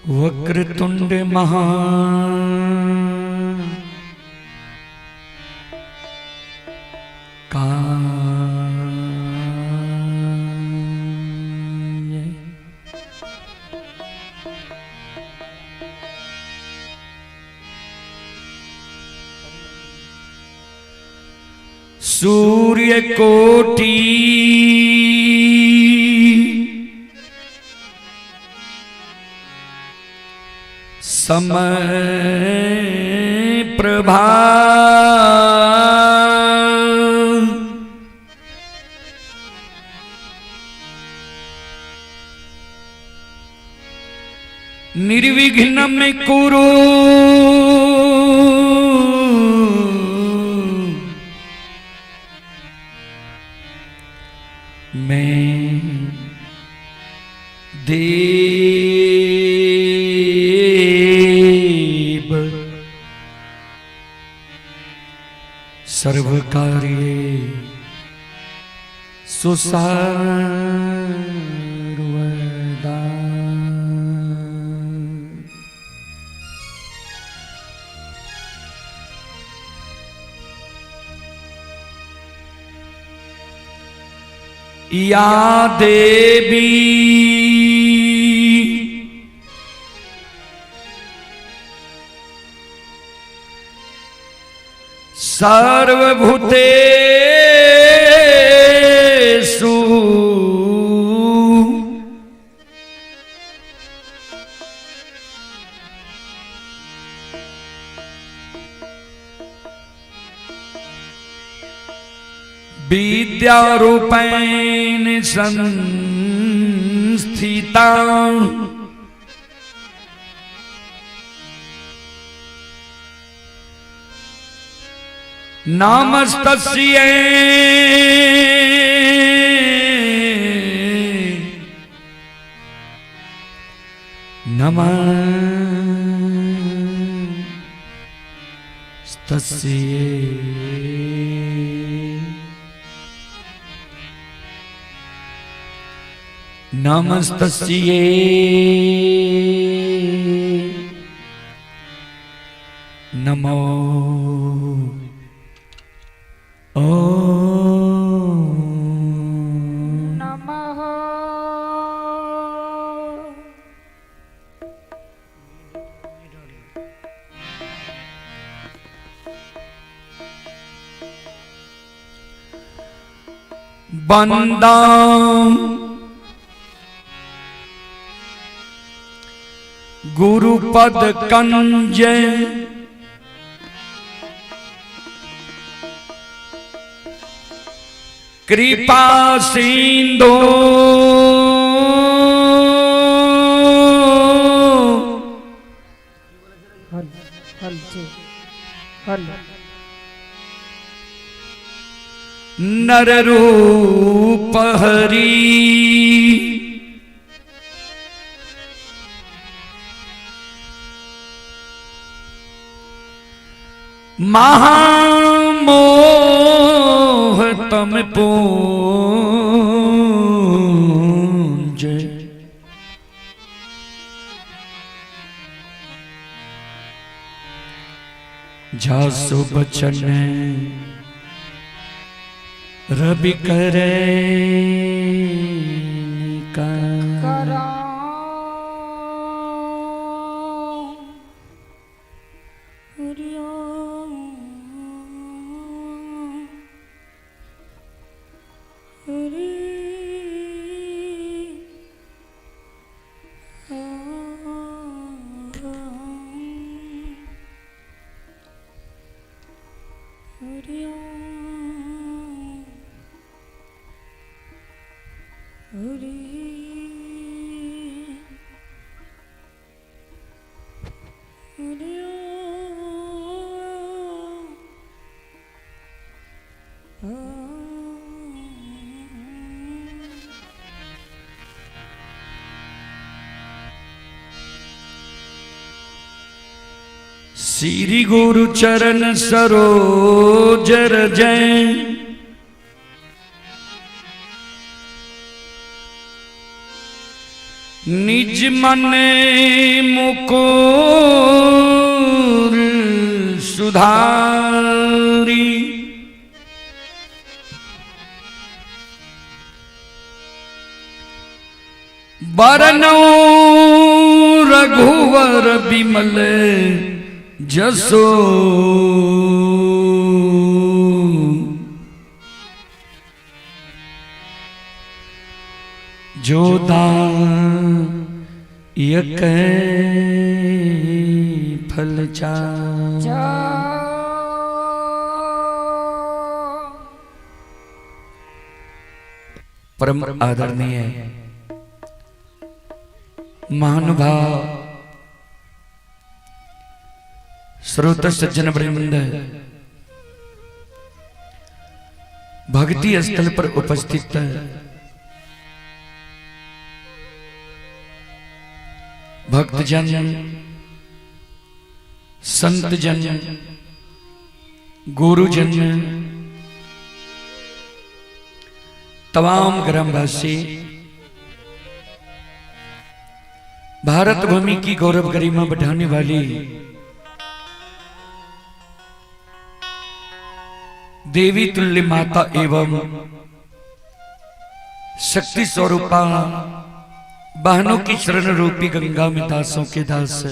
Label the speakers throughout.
Speaker 1: वक्रतुंड महा सूर्य कोटि समय प्रभा निर्विघ्न में कुरु मैं देव सर्व कार्य सुसर्वदा। या देवी सर्वभूतेषु विद्यारूपेण संस्थिता नमस्तस्यै नमस्तस्यै नमस्तस्यै नमो
Speaker 2: नमः।
Speaker 1: बंदा गुरुपद कंज कृपा सिंधु
Speaker 2: पहुँचे। हल
Speaker 1: नर रूप हरि महामोह तम पूंज जासु बचन रवि करे
Speaker 2: करा
Speaker 1: श्री गुरु चरण सरोज रजय निज मन मुकुर सुधारी। बरनौ रघुवर बिमल जसो जो दायक फल परम आदरणीय महानुभाव श्रोत सज्जन वृंद, भक्ति स्थल पर उपस्थित भक्तजन, संतजन, गुरुजन, तमाम ग्रामवासी, भारत भूमि की गौरव गरिमा बढ़ाने वाली देवी तुल्य माता एवं शक्ति स्वरूपा बहनों की शरण रूपी गंगा में दासों के दास,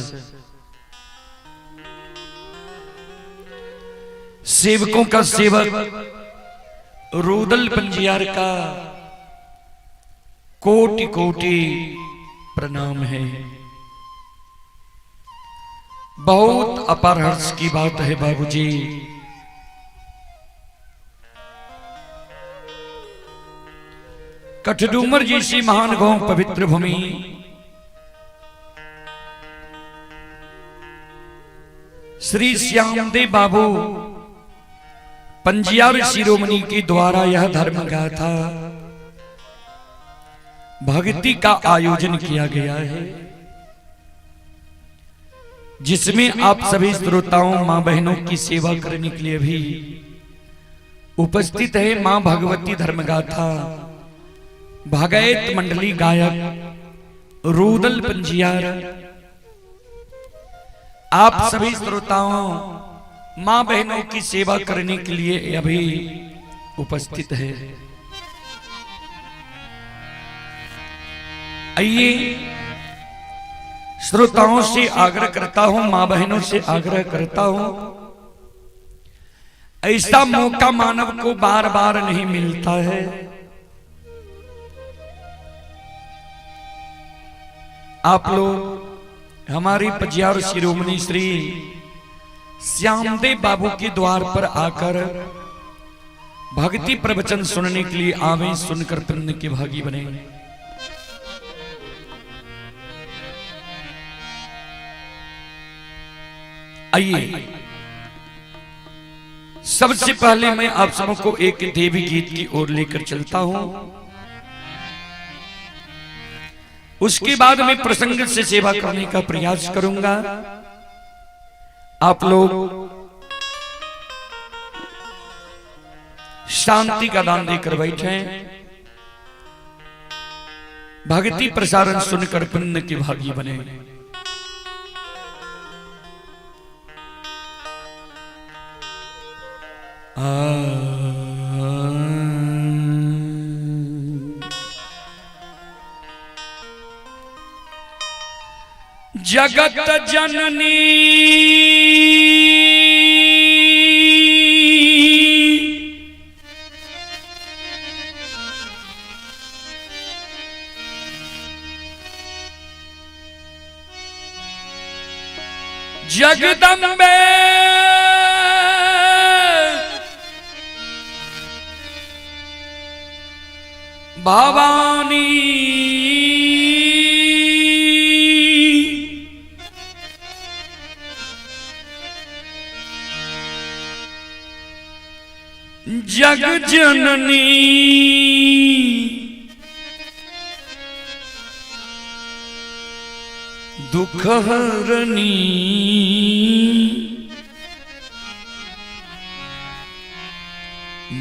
Speaker 1: सेवकों का सेवक रूदल पंजियार का कोटि कोटि प्रणाम है। बहुत अपार हर्ष की बात है बाबूजी, कठडूमर जैसी महान गांव पवित्र भूमि, श्री श्यामदेव बाबू पंजियार शिरोमणि के द्वारा यह धर्म गाथा भक्ति का आयोजन किया गया है, जिसमें आप सभी श्रोताओं मां बहनों की सेवा करने के लिए भी उपस्थित है। मां भगवती धर्मगाथा भगैत मंडली गायक रूदल पंजियार, आप सभी श्रोताओं मां बहनों की सेवा करने के लिए अभी उपस्थित है। आइए श्रोताओं से आग्रह करता हूं, मां बहनों से आग्रह करता हूं, ऐसा मौका मानव को बार बार नहीं मिलता है। आप लोग हमारी पंजियार शिरोमणि श्री श्यामदेव बाबू के द्वार पर आकर भक्ति प्रवचन सुनने के लिए आवे, सुनकर पुण्य के भागी बने। आइए, सबसे पहले मैं आप सबको एक देवी गीत की ओर लेकर चलता हूं। उसके बाद मैं प्रसंग से सेवा करने का प्रयास करूंगा। आप लोग शांति का दान देकर बैठे, भक्ति प्रसारण सुनकर पुण्य के भागी बने। जगत जननी जगदम्बे भवानी, जग जननी दुख हरनी,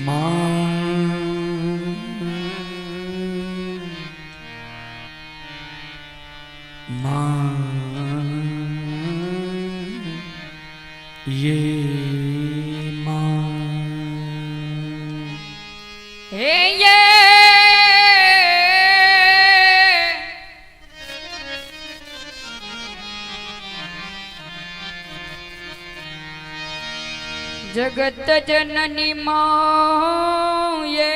Speaker 1: मां मां ये मां।
Speaker 2: हे ये जगत जननी माँ ये,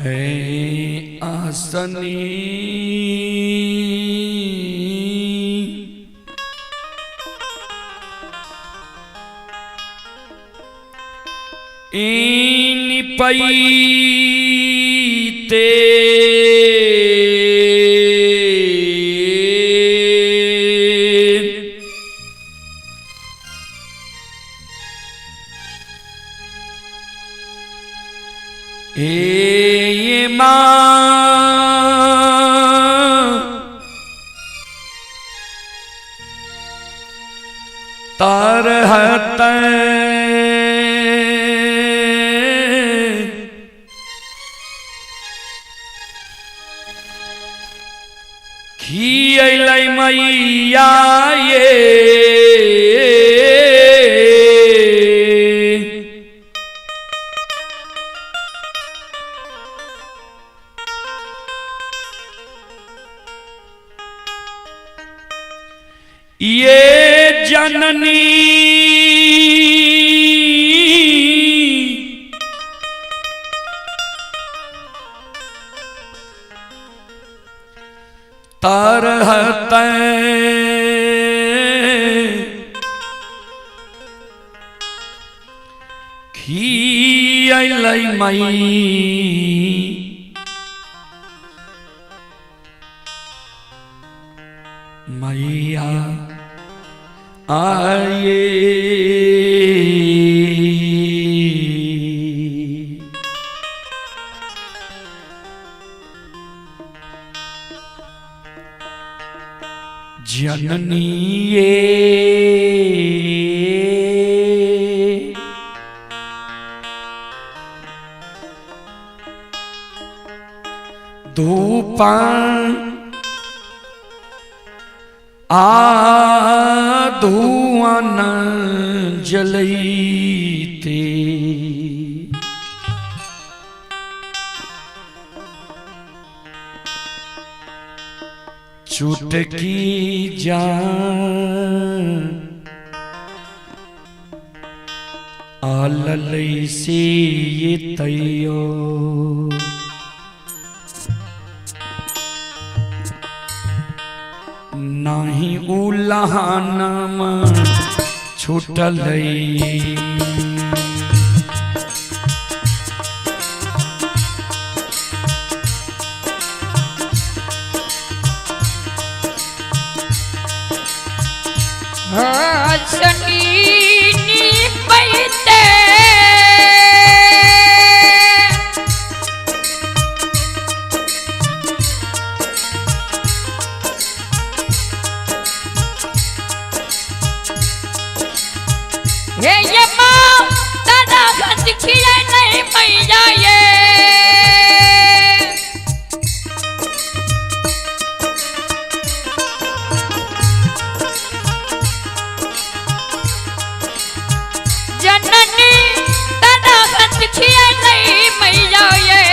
Speaker 1: ए आसनी इन पईते ए मां तरहत खियलै मैया ये, ये जननी तरहत खियलै मई मैया आए। जननी ये धूपा आ धुआं जलईते, चुटकी जा आललई से ये तैयो। नाही उलहानम छूटलई।
Speaker 2: हसनी निपैते हे ये माँ दादा हंस खिया नहीं मैया ये। जननी दादा हंस खिया नहीं मैया ये।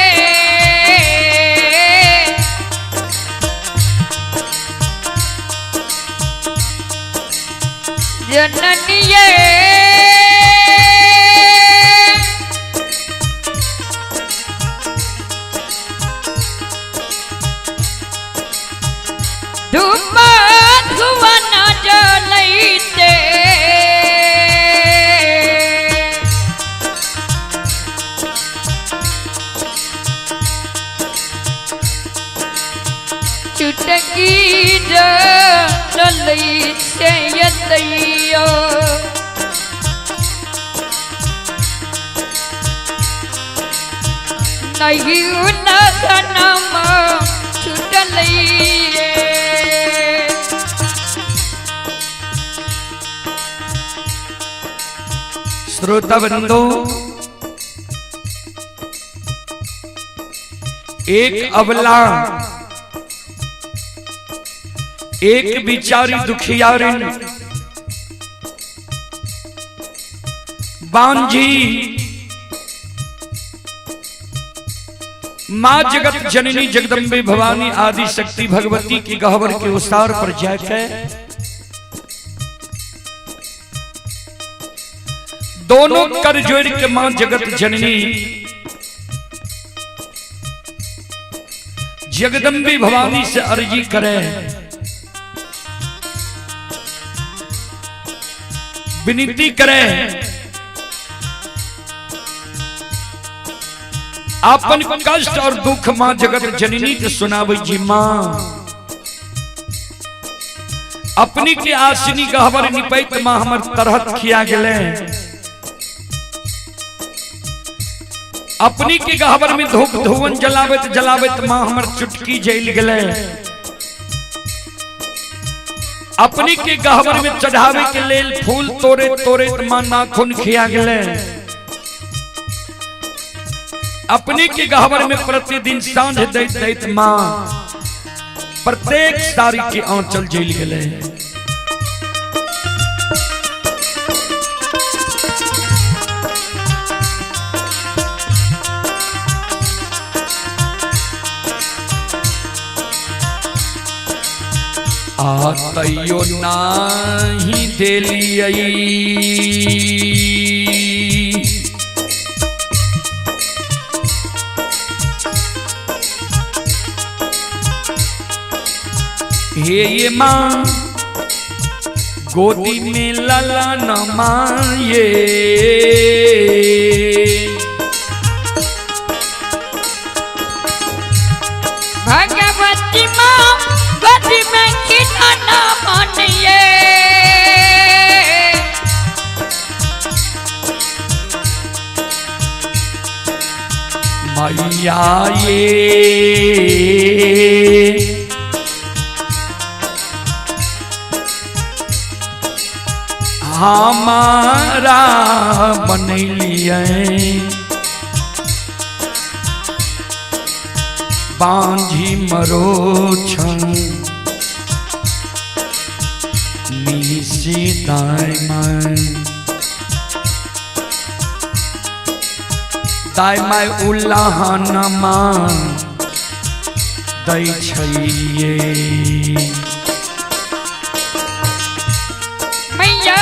Speaker 2: जननी ये धूप धुवन जलैते चुटकी जलैते यतैयो। नहीं उलगनम छुटलैये।
Speaker 1: श्रोता बंधु, एक अबला, एक बिचारी दुखियारिन बांझी मां जगत जननी जगदम्बे भवानी आदि शक्ति भगवती की गहवर के उसार पर जाकर दोनों कर जोड़ के मां जगत जननी जगदम्बे भवानी से अर्जी करे, विनती करे, अपन कष्ट और दुख मां जगत जननी के सुनावे जी। मां अपनी के आसिनी गहवर निपैत मां हमर तरहत खिया गेले, अपनी के गहवर में धूप धुवन जलावत जलावत मां हमर चुटकी जल गेले, अपनी के गहवर में चढ़ावे के लेल फूल तोड़े तोड़े मां नाखून खिया गेले, अपनी के गहवर में प्रतिदिन सांझ दैत दैत मां प्रत्येक साड़ी के आंचल जल गेले। आ तैयो नाही देलियै हे ये माँ गोदी में लला न माये।
Speaker 2: भगवती माँ गोदी में खिलौना मानिए।
Speaker 1: मैया ये हमारा बनैलियै बांझी मरो छन निशी दाय माय दाय माय उल्लाहन मां दै छैये।
Speaker 2: मैया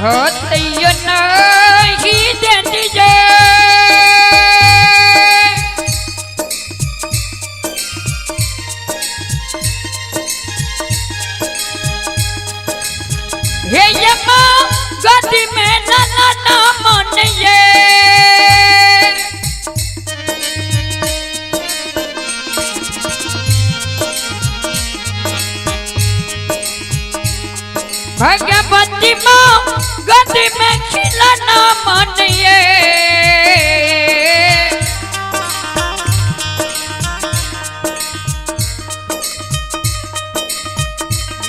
Speaker 2: हो तैयो नहीं देनी जे। हे यमा गति में ना ना मन ये। भगवती माँ गति में खिलाना मन ये।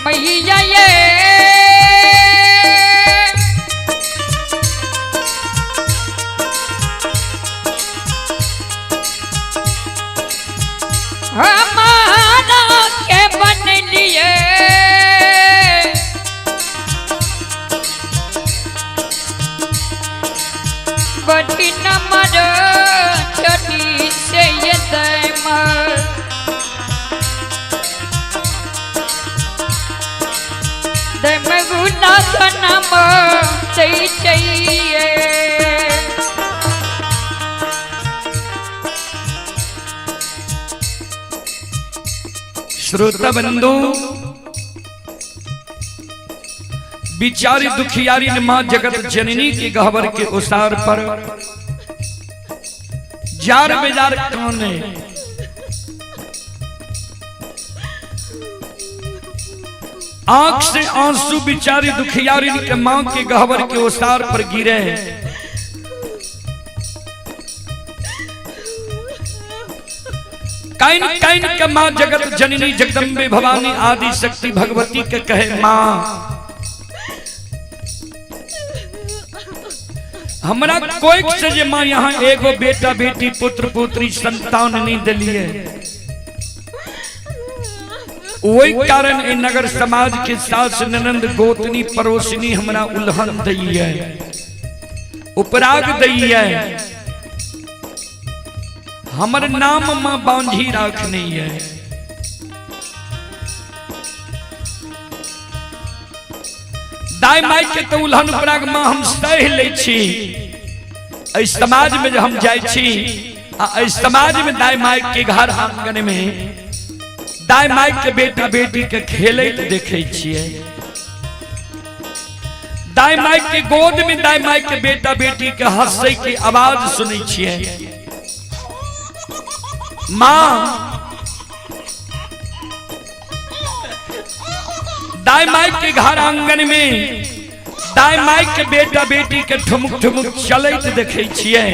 Speaker 2: मैया ये हमारा के बन लिए। बड़ी नमर चली से ये दैमर दैमगुना नम चाहिए।
Speaker 1: श्रोता बंधु, बिचारी दुखियारी ने मां जगत जननी के गहवर के उसार पर जार बेजार काने आंख से आंसू बिचारी दुखियारी के मां के गहवर के उसार पर गिरे। काइन काइन के मां जगत जननी जगदम्बे भवानी आदि शक्ति भगवती के कहे मां हमरा कोई से जे मां यहाँ एगो बेटा बेटी पुत्र पुत्री संतान नहीं दिलिए, वही कारण ए नगर समाज के सास ननंद गोतनी पड़ोसनी हमरा उल्हन दैये, उपराग दैये, हमर नाम मां बांझी राखनी है। दाई माई के तो उल्हन उपराग मां हम सह लै छी। एहि समाज में जे हम जाइ छी आ एहि समाज में दाई माई के घर आंगन में दाई माई के बेटा बेटी के खेलैत देखै छियै, दाई माई के गोद में दाई माई के बेटा बेटी के हंसै के आवाज सुनै छियै। मां दाई माई के घर आंगन में दाई माई के बेटा बेटी के ठुमुक ठुमुक चलैत देखै छियै,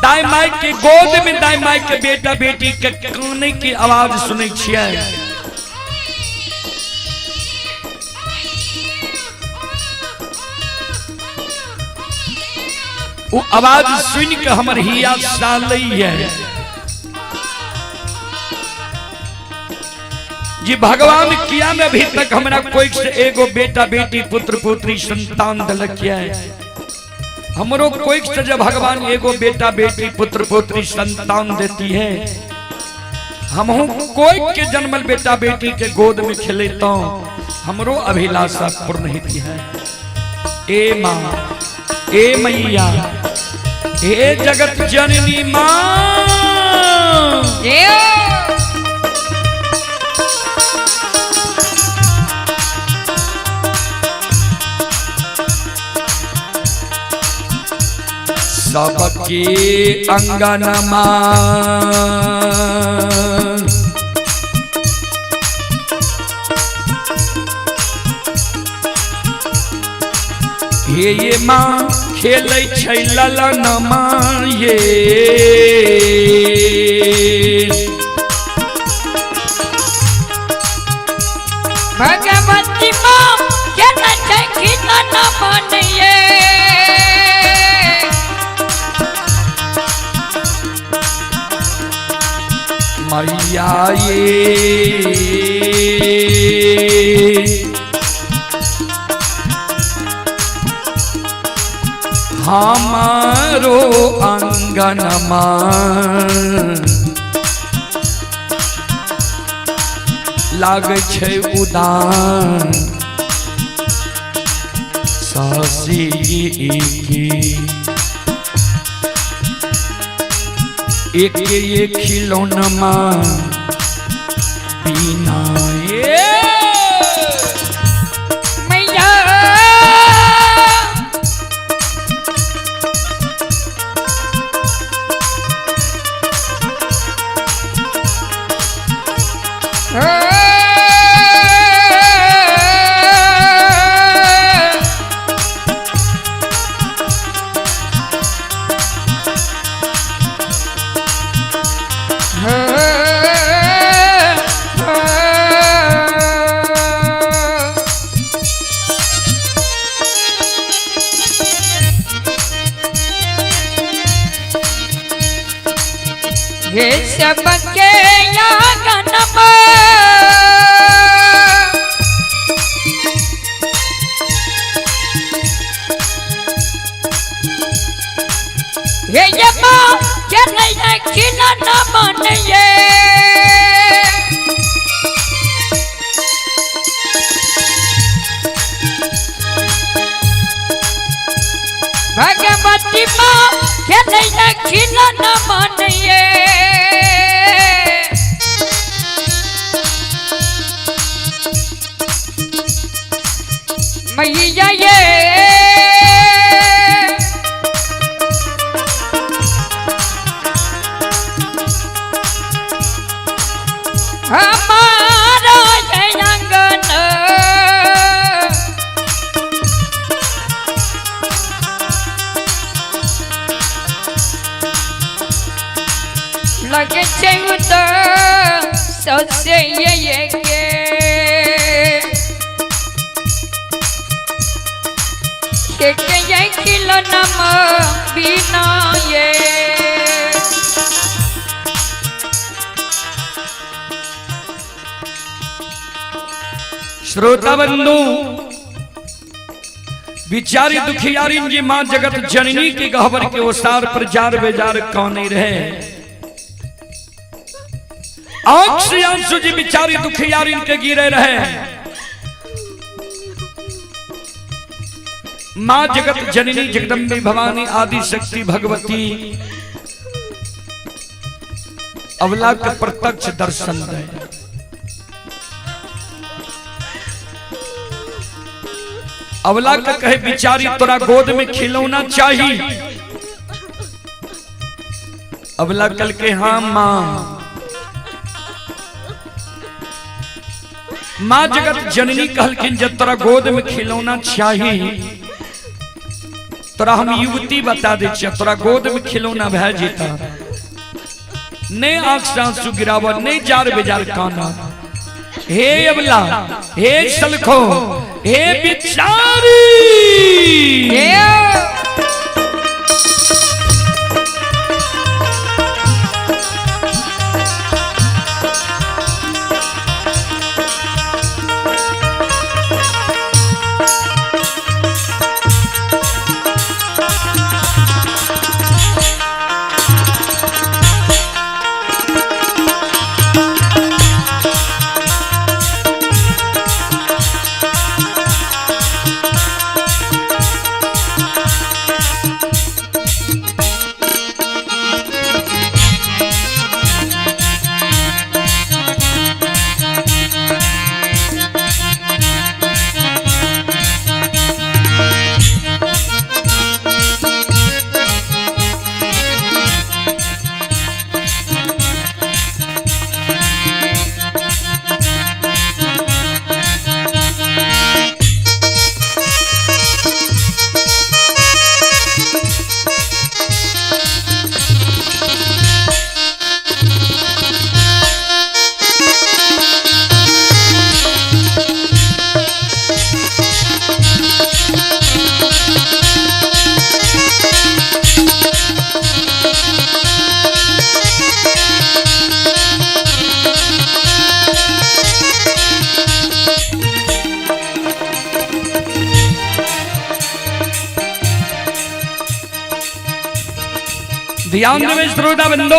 Speaker 1: दाई माई के गोद में दाई माई के बेटा बेटी के काने के आवाज सुनै छियै। वो आवाज सुन के हमर हिया सालैया जी भगवान किया में अभी तक हमरा कोई से एगो बेटा बेटी पुत्र पुत्री संतान दिलक है। हमरो कोई से जब भगवान एगो बेटा बेटी पुत्र पुत्री संतान देती है, हमहू कोई के जन्मल बेटा बेटी के गोद में खेलता हमरो अभिलाषा पूर्ण होती है। ए माँ, ए मैया, ए जगत जननी माँ। सबके अंगनमा हे ये माँ खेलै छै ललनमा ये।
Speaker 2: भगवती माँ खेलै छै खिलनमा ये।
Speaker 1: मैया ये हमारो अंगनमा लागै छै उदान, सासी की एक ये खिलौना माँ बिना ये
Speaker 2: मैया हे सबके आंगनमा हे यमा के नहीं खिलना मन ये भगवती माँ के नहीं खिलना मन ये मैया ये हमारा ये आंगन लगे छै उतर सबसे ये के के ये खिलनम बिना ये
Speaker 1: श्रोता बंधु, बिचारी दुखियारी जी माँ जगत जननी के गहबर के ओसार पर जार बेजार कौन नहीं रहे। आंख से आंसू जी बिचारी दुखियारी के गिरे रहे। माँ जगत जननी जगदम्बे भवानी आदि शक्ति भगवती अवला के प्रत्यक्ष दर्शन दे। अवला के कहे बिचारी तोरा गोद में खिलौना चाहिए। अवला कल के हाँ माँ। माँ जगत जननी कहलखिन जब तोरा गोद में खिलौना चाहिए तोरा हम युवती बता दे छियै, तोरा गोद में खिलौना भए जेता। ने आंख से आंसू गिराव, ने जार बेजार काना। हे अबला, हे सलखो, हे बिचारी,
Speaker 2: हे
Speaker 1: ध्यान देवे श्रोता बंधु,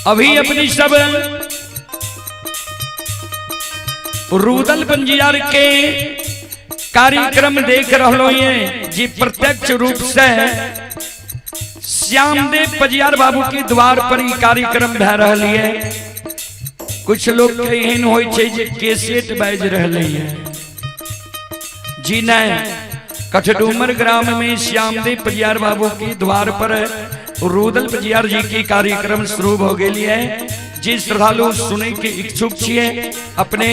Speaker 1: अभी अपनी सब रूदल पंजियार के कार्यक्रम देख रहलो ये जी प्रत्यक्ष रूप से श्यामदेव पजियार बाबू के द्वार पर ई कार्यक्रम भए रहल ये। कुछ लोग के एहन होइ छै जे कैसेट बाजि रहले ये। जी नहीं, कठडूमर ग्राम में श्यामदेव पजियार बाबू के द्वार पर रुदल पजियार जी की कार्यक्रम शुरू हो गई है। जी श्रद्धालु सुने के इच्छुक छिए अपने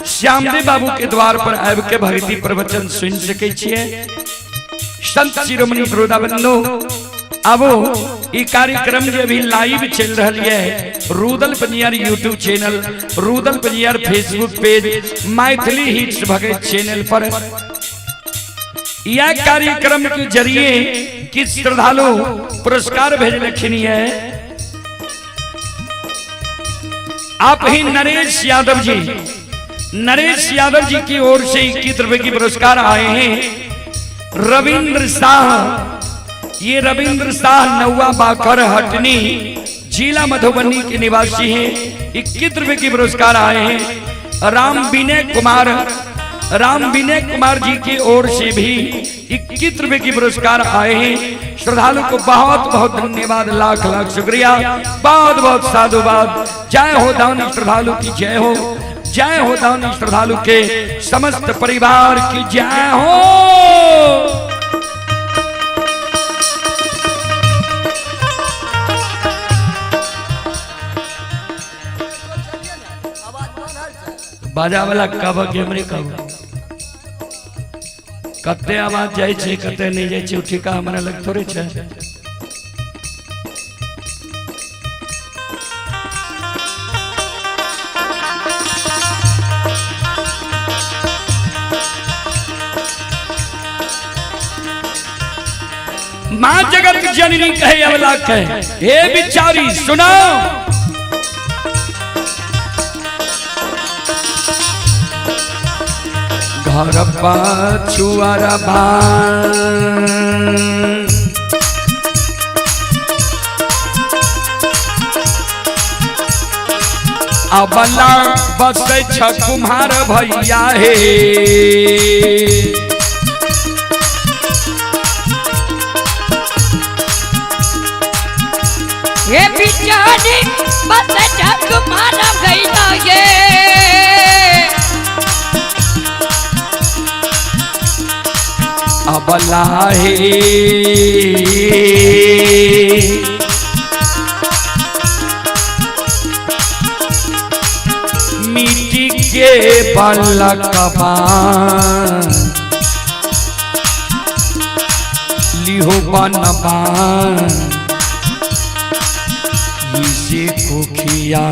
Speaker 1: श्यामदेव बाबू के द्वार पर आबि के भक्ति प्रवचन सुन सकै छिए। संत शिरोमणि श्रोता बंधु, आबो ई कार्यक्रम जे अभी लाइव चल रहा है Rudal Paniyar YouTube channel, Rudal Paniyar Facebook page, Maithili hits Bhagat channel पर यह कार्यक्रम के जरिए किस श्रद्धालु पुरस्कार भेजलखिन है। आप ही नरेश यादव जी, नरेश यादव जी की ओर से 21 रुपए की पुरस्कार आए हैं। रविंद्र शाह, ये रविंद्र शाह नौवा बाकर हटनी जिला मधुबनी के निवासी हैं, 21 रुपए की पुरस्कार आए हैं। राम विनय कुमार, राम विनय कुमार जी की ओर से भी 21 रुपए की पुरस्कार आए हैं। श्रद्धालु को बहुत बहुत धन्यवाद, लाख लाख शुक्रिया, बहुत बहुत साधुवाद। जय हो दानी श्रद्धालु की जय हो, जय हो दानी श्रद्धालु के समस्त परिवार की जय हो। बाजा वाला कब के हमरे कब कते आवाज जाइ छै कते नहीं जाइ छै, ठीका हमरा लग थोड़े छै। मां जगत जननी कहे अवला कहे, हे बिचारी सुनो, घर पाछुआर अबला बसै छ कुम्हार भैया हे।
Speaker 2: हे बिचारी बस जग मारा भैया ये।
Speaker 1: अबला हे मिट्टी के बलकबा लिहो बनबा इसे कोखिया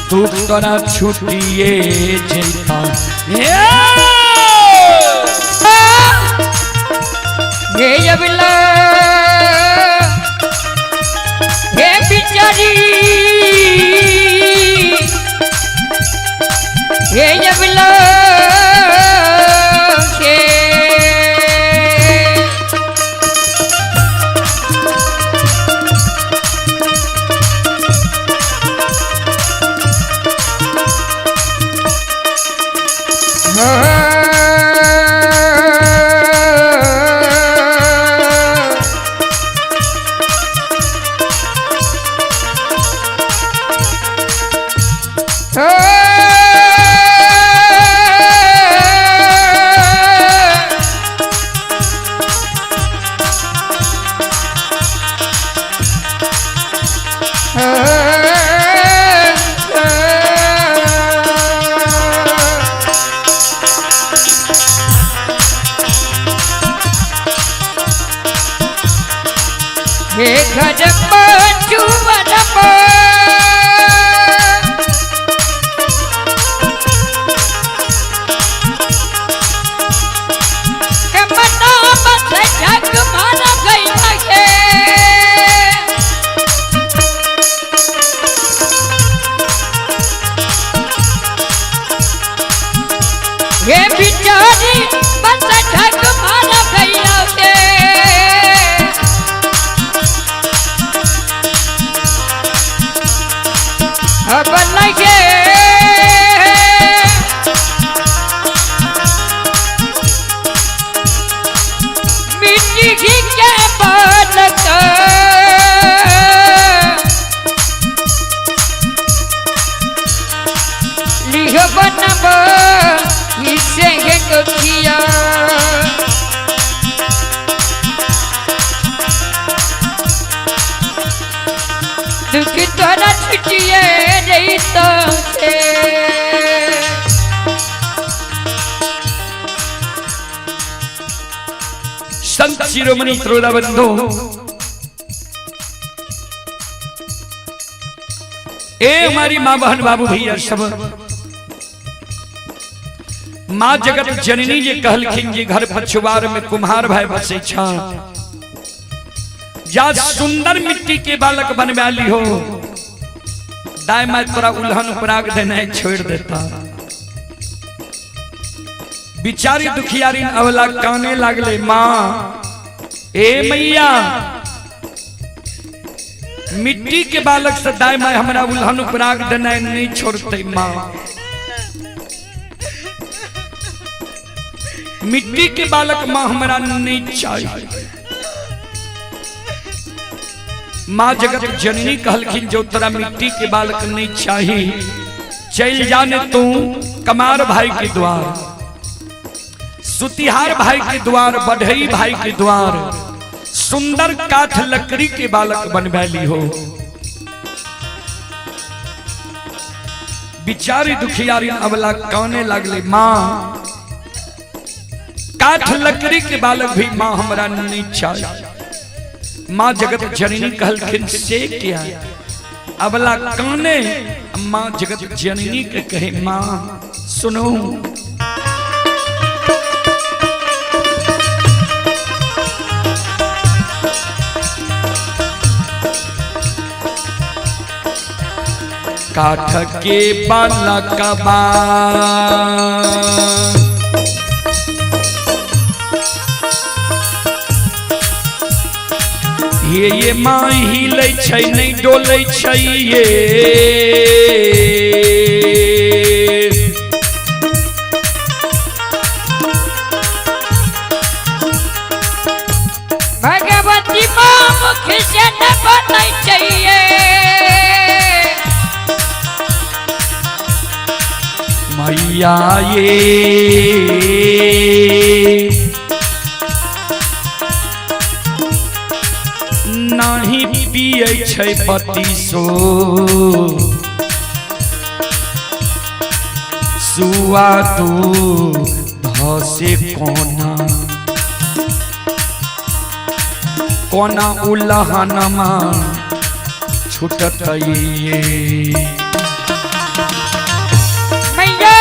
Speaker 1: दुख तोरा छुटिए जैता।
Speaker 2: हे अबला हे बिचारी हे अबला हे हे खजप चुवरप मना बस जग मारा गई के। हे बिचारी बस जग मारा गई के। अब लगे लिहो बनब इसे गोखिया। दुख तोरा छुटिए रही तो से।
Speaker 1: संत शिरोमणि त्रोला बंधु ए हमारी माँ बहन बाबू भैया सब, माँ जगत जननी जी कहलखिन जी घर पछुआर में कुम्हार भाई बसे छा, जा सुंदर मिट्टी के बालक बनवा ली हो, दाय माय तोरा उल्हन उपराग देना छोड़ देता। बिचारी दुखियारी अवला काने लागले, माँ ए मैया मिट्टी के बालक से दाय माय हमरा उल्हन उपराग देना नहीं छोड़ते। माँ मिट्टी के बालक माँ हमरा नहीं चाहिए। माँ जगत जननी कहलखिन जो तोरा मिट्टी के बालक नहीं चाहिए चल जाने तू कमार भाई के द्वार, सुतिहार भाई के द्वार, बढ़ई भाई के द्वार, सुंदर काठ लकड़ी के बालक बनवैली हो। बिचारी दुखियारी अबला काने लागले, माँ काठ लकड़ी के बालक भी माँ हमरा नहीं चाहिए। माँ जगत जननी कहलखिन से क्या? अबला काने माँ जगत जननी के कहे, माँ सुनो काठ के बालकबा ये माँ हिलै छै नहीं डोलै छै ये,
Speaker 2: भगवती माँ मुख से न बोलै चाहिए।
Speaker 1: मैया ये नहीं पियै छै पतिसो सुआ तू धसे कोना कोना उलहनमा छुटतै ये।
Speaker 2: मैया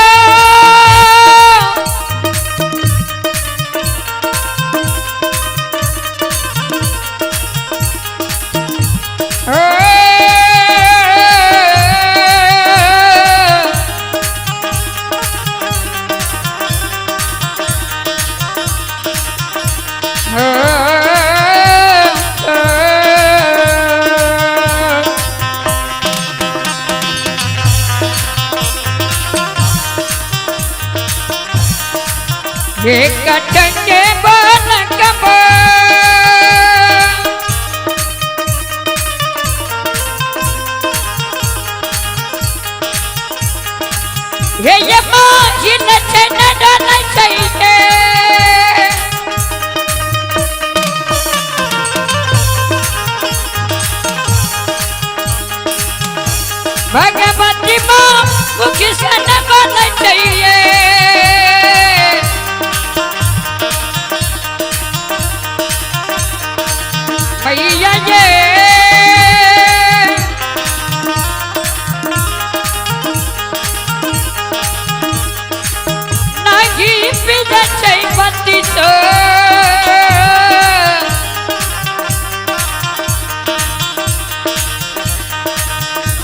Speaker 2: ये कटके बालकबा हे ये माँ नचे न डोलै चाहिए। भगवती माँ मुख से न बोलै चाहिए। मैया ये नहीं पिया पति तो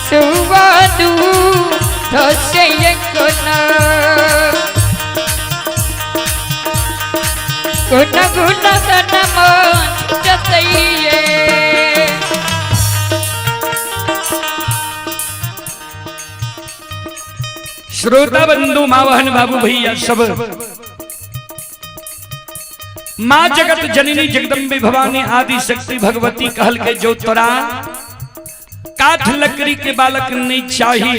Speaker 2: सुवादू धसे कोना कोना गुना सनम छुटतैये।
Speaker 1: श्रोता बंधु माँ बहन बाबू भैया सब, माँ जगत जननी जगदम्बे भवानी आदि शक्ति भगवती कहल के जो तोरा काठ लकड़ी के बालक नहीं चाहिए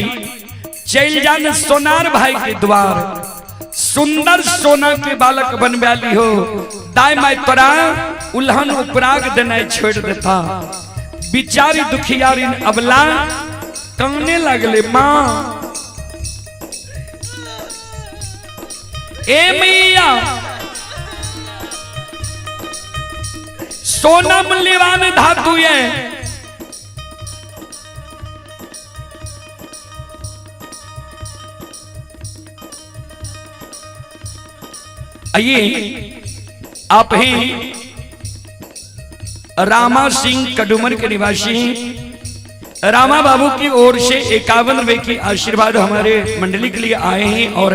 Speaker 1: चल जान सोनार भाई के द्वार, सुंदर सोना के बालक बनवा ली हो, दाई माई तोरा उल्हन उपराग देना छोड़ देता। बिचारी दुखियारी अबला काने लगले, माँ ए मैया सोना मूल्यवान धातु है, आइए आप ही रामा सिंह कडुमर के निवासी रामा बाबू की ओर से 51 रुपए की आशीर्वाद हमारे मंडली के लिए आए हैं और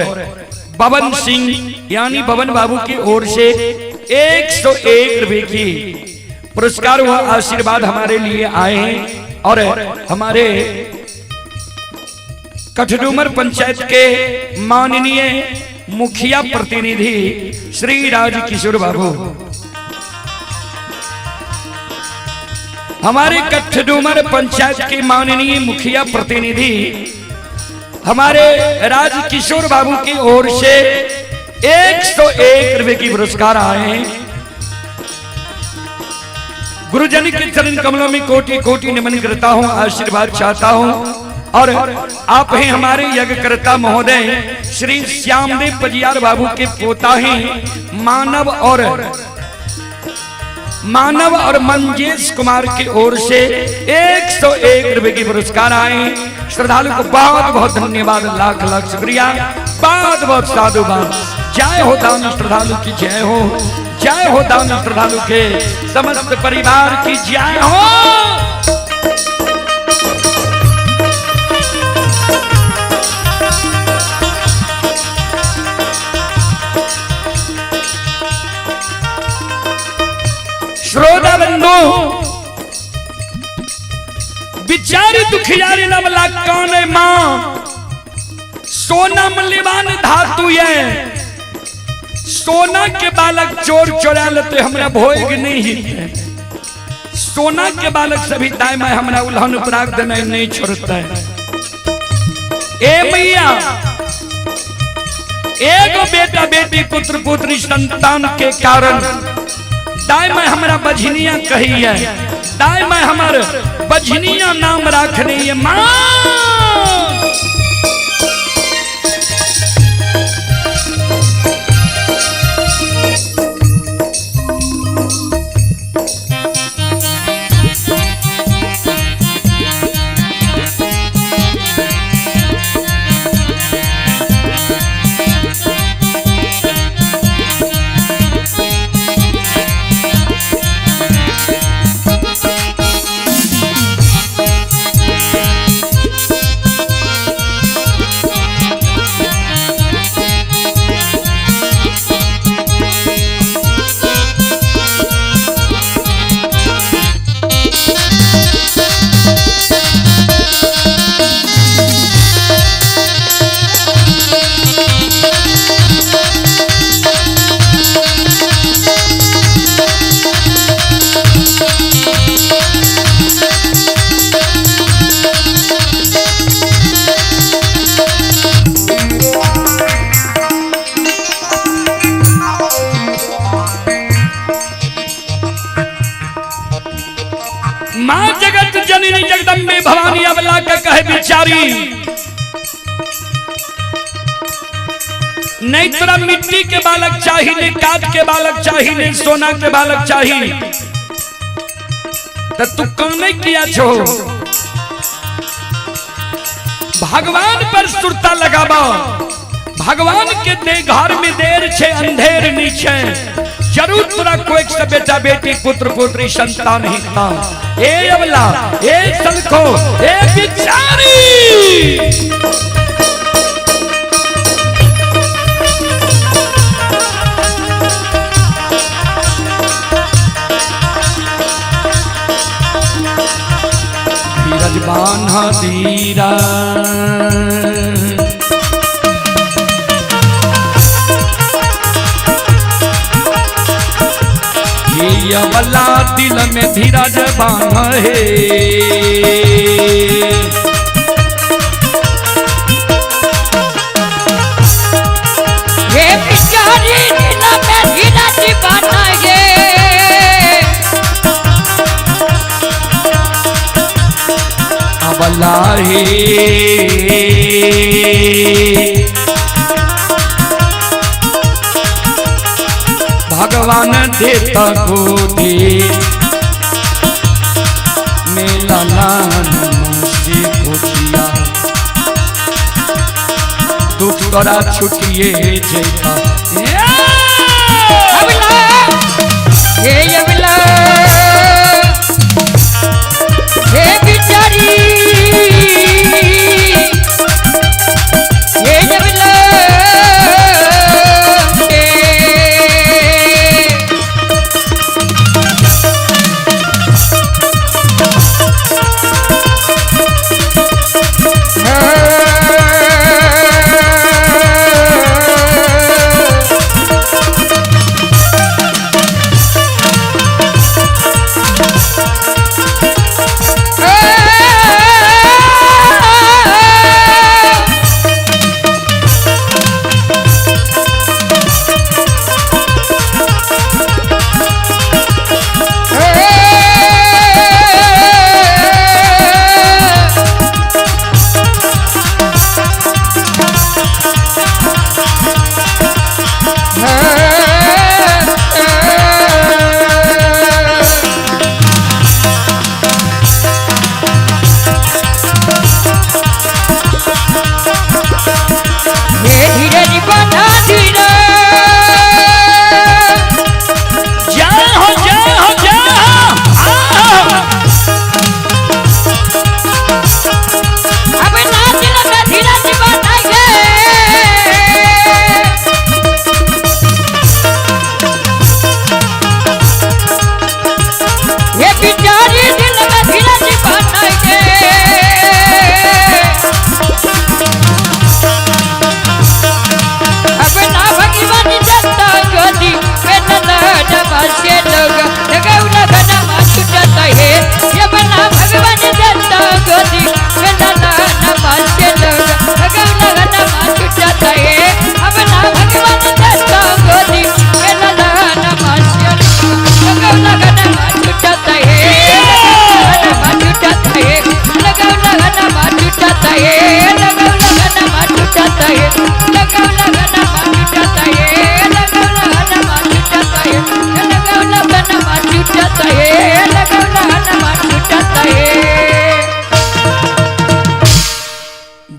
Speaker 1: बबन सिंह यानी बबन बाबू की ओर से 101 रुपए की पुरस्कार हुआ आशीर्वाद हमारे लिए आए हैं। और हमारे कठडूमर पंचायत के माननीय मुखिया प्रतिनिधि श्री राज किशोर बाबू, हमारे कठडूमर पंचायत के माननीय मुखिया प्रतिनिधि हमारे राज किशोर बाबू की ओर से 101 रुपए की पुरस्कार आए हैं। गुरुजन के चरण कमलों में कोटि कोटि नमन करता हूं, आशीर्वाद चाहता हूं। और आप हैं हमारे यज्ञकर्ता महोदय श्री श्यामदेव पजियार बाबू के पोता हैं मानव और मंजेश कुमार की ओर से 101 रुपए की पुरस्कार आए। श्रद्धालु को बहुत बहुत धन्यवाद, लाख लाख शुक्रिया, बहुत बहुत साधुवाद। जय हो दान श्रद्धालु की जय हो, जय हो दान श्रद्धालु के समस्त परिवार की जय हो। श्रोता बंधु, बिचारी दुखियारी नवला कौन है मां, सोना मूल्यवान धातु है, सोना के बालक चोर चोरा लेते हमरा भोग नहीं है, सोना के बालक सभी दाई माई हमरा उल्हन उपराग देना नहीं छोड़ता है। ए मैया एगो बेटा बेटी पुत्र पुत्री संतान के कारण दाई माई हमरा बझनिया कही है, दाई माई हमार बझनिया नाम रखनी है मां। मां जगत जननी जगदम्बे भवानी अबला का कहे बिचारी, नहीं तोरा मिट्टी के बालक चाहिए, नहीं काट के बालक चाहिए, नहीं सोना के बालक चाहिए, तो तू कौन किया छो? भगवान पर सुरता लगाबा, भगवान के दे घर में देर छे अंधेर नीचे, जरूर तोरा कोई से बेटा बेटी पुत्र पुत्री संतान ही था। ए अबला, ए सलखो, ए बिचारी, धीरज बान्हा धीरा, ये अबला दिल में धीरज बान्हा है। लला हे। भगवान देता गोदी में लला नमस्ते कोठिया दुख तोरा छुटिए जैता।
Speaker 2: हे अबला हे बिचारी हे अबला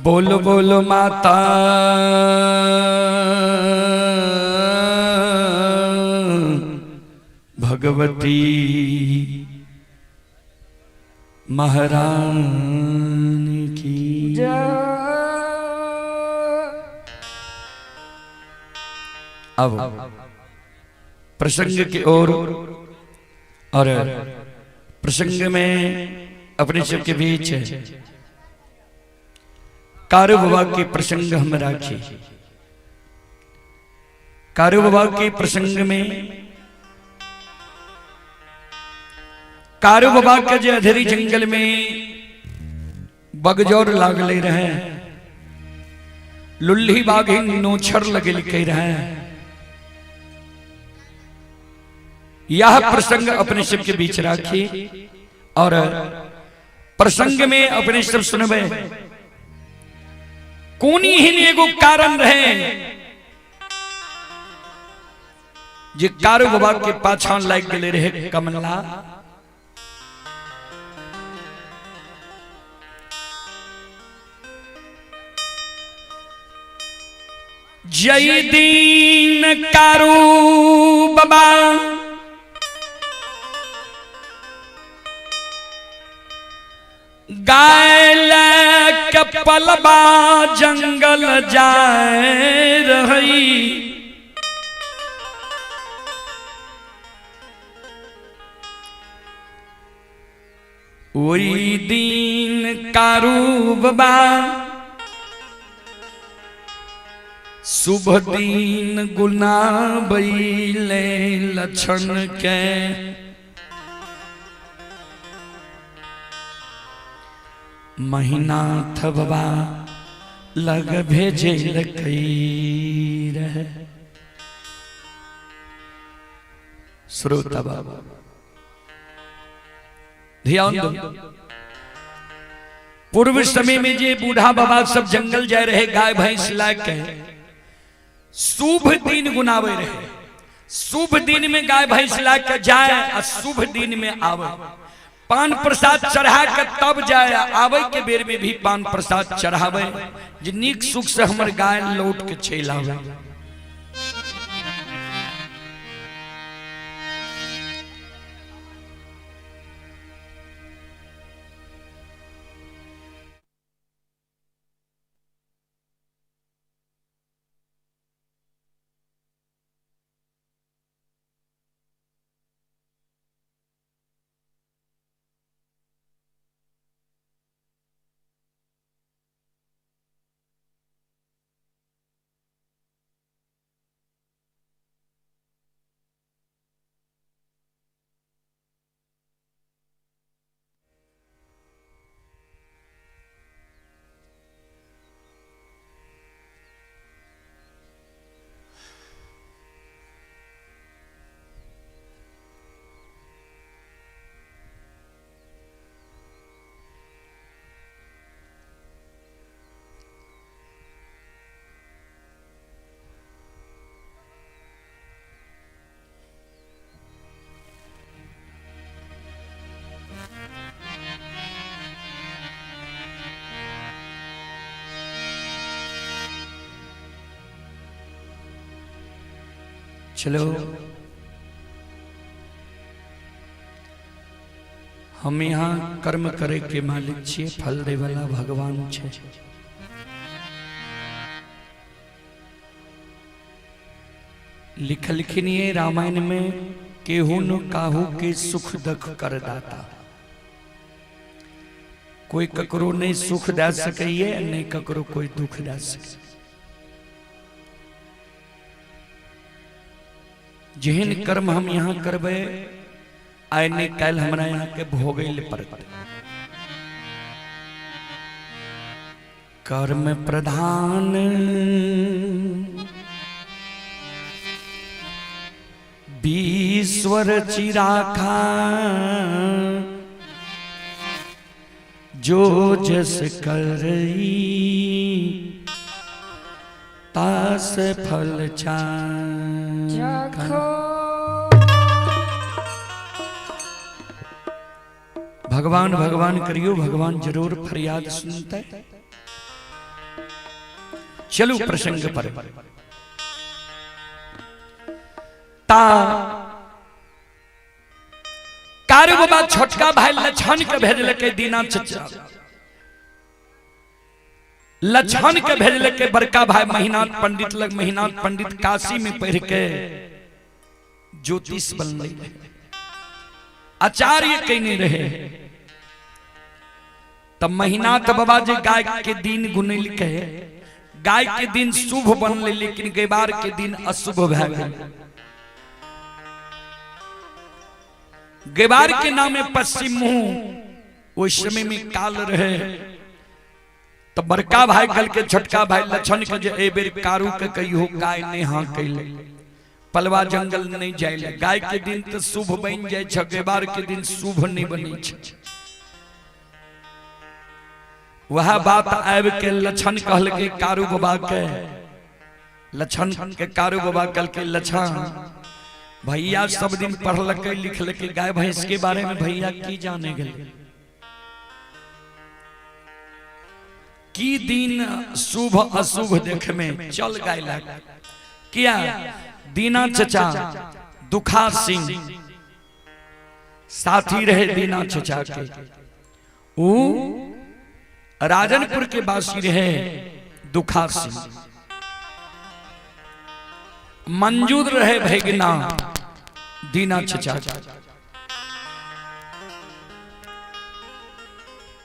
Speaker 1: बोलो बोलो माता भगवती महारानी की जय। अब प्रसंग की ओर और प्रसंग में अपने सबके बीच कारू बाबा के प्रसंग हम राखी। कारू बाबा के प्रसंग में कारू बाबा के जे अधेरी जंगल में बगजोर लागले रहे, लुल्ही बाघिन नोछर लगल के रहे, यह प्रसंग अपने सबके बीच राखी। और प्रसंग में अपने सब सुनबे कोनी ही एगो कारण रहे जे कारू बाबा के पाछा लाग गेले रहे कमला। जय दीन कारू बाबा गाय के पलबा जंगल जाए रही, वही दिन कारू बाबा शुभ दिन गुनाबैले लक्षण के महीनाथ बाबा लग भेजे कई रहे। श्रोता बाबा ध्यान दो, पूर्व समय में जे बूढ़ा बाबा सब जंगल जाए रहे गाय भैंस ला के, शुभ दिन गुनावे रहे। शुभ दिन में गाय भैंस ला के जाए आ शुभ दिन में आवे, पान प्रसाद चढ़ा के तब जाए, आवे के बेर में भी पान प्रसाद चढ़ावे जे नीक सुख से हमर गाय लौट के चल आवे। चलो हम यहाँ कर्म करे के मालिक छिए, फल दे वाला भगवान छे। लिखलखिन ये रामायण में, केहू न काहू के सुख दुख कर दाता। कोई ककरो नहीं सुख दे सकैये, नहीं ककरो कोई दुख दे सके। जेहन कर्म हम यहाँ करबे, आइ नहीं काल्हि हमरा यहाँ के भोगै ले पड़तै। कर्म प्रधान ईश्वर चिराखा, जो जस करई तास फल चाखा। भगवान भगवान करियो, भगवान जरूर फरियाद सुनते। चलो प्रसंग पर। ता कारू बाबा छोटका भाई लछन के भेजलकै दीना चचा, लछन के भेजलकै बड़का भाई महिनाथ पंडित लग। महिनाथ पंडित काशी में पढ़ के ज्योतिष बनले, आचार्य कहने रहे। तब महिनाथ बाबा जी गाय के दिन गुनलकै, गाय के दिन शुभ बनले, लेकिन गैबार के दिन अशुभ भए गेल। गैबार के नामे पश्चिम मुंह, ओहि समय में काल रहे। तो बड़का भाई कल के छोटका भाई लछन के जे ए बेर कारू के कहियो गाय नहीं हाँकैले, पलवा जंगल नहीं जाइले। गाय के दिन तो शुभ बन जाए छै, गैबार के दिन शुभ नहीं बनै छै। वह बात आबि के लछन कहलकै कारू बाबा के, लछन के कारू बाबा कहलकै लछन भैया सब दिन पढ़लकै लिखलकै, गाय भैंस के बारे में भैया की जाने गेल, की दिन शुभ अशुभ देख में चल गाय लग किया। दीना चचा दुखा सिंह साथी रहे दीना चचा के, ऊ राजनपुर के वासी रहे दुखा सिंह। मंजूर रहे भैगना दीना चचा के।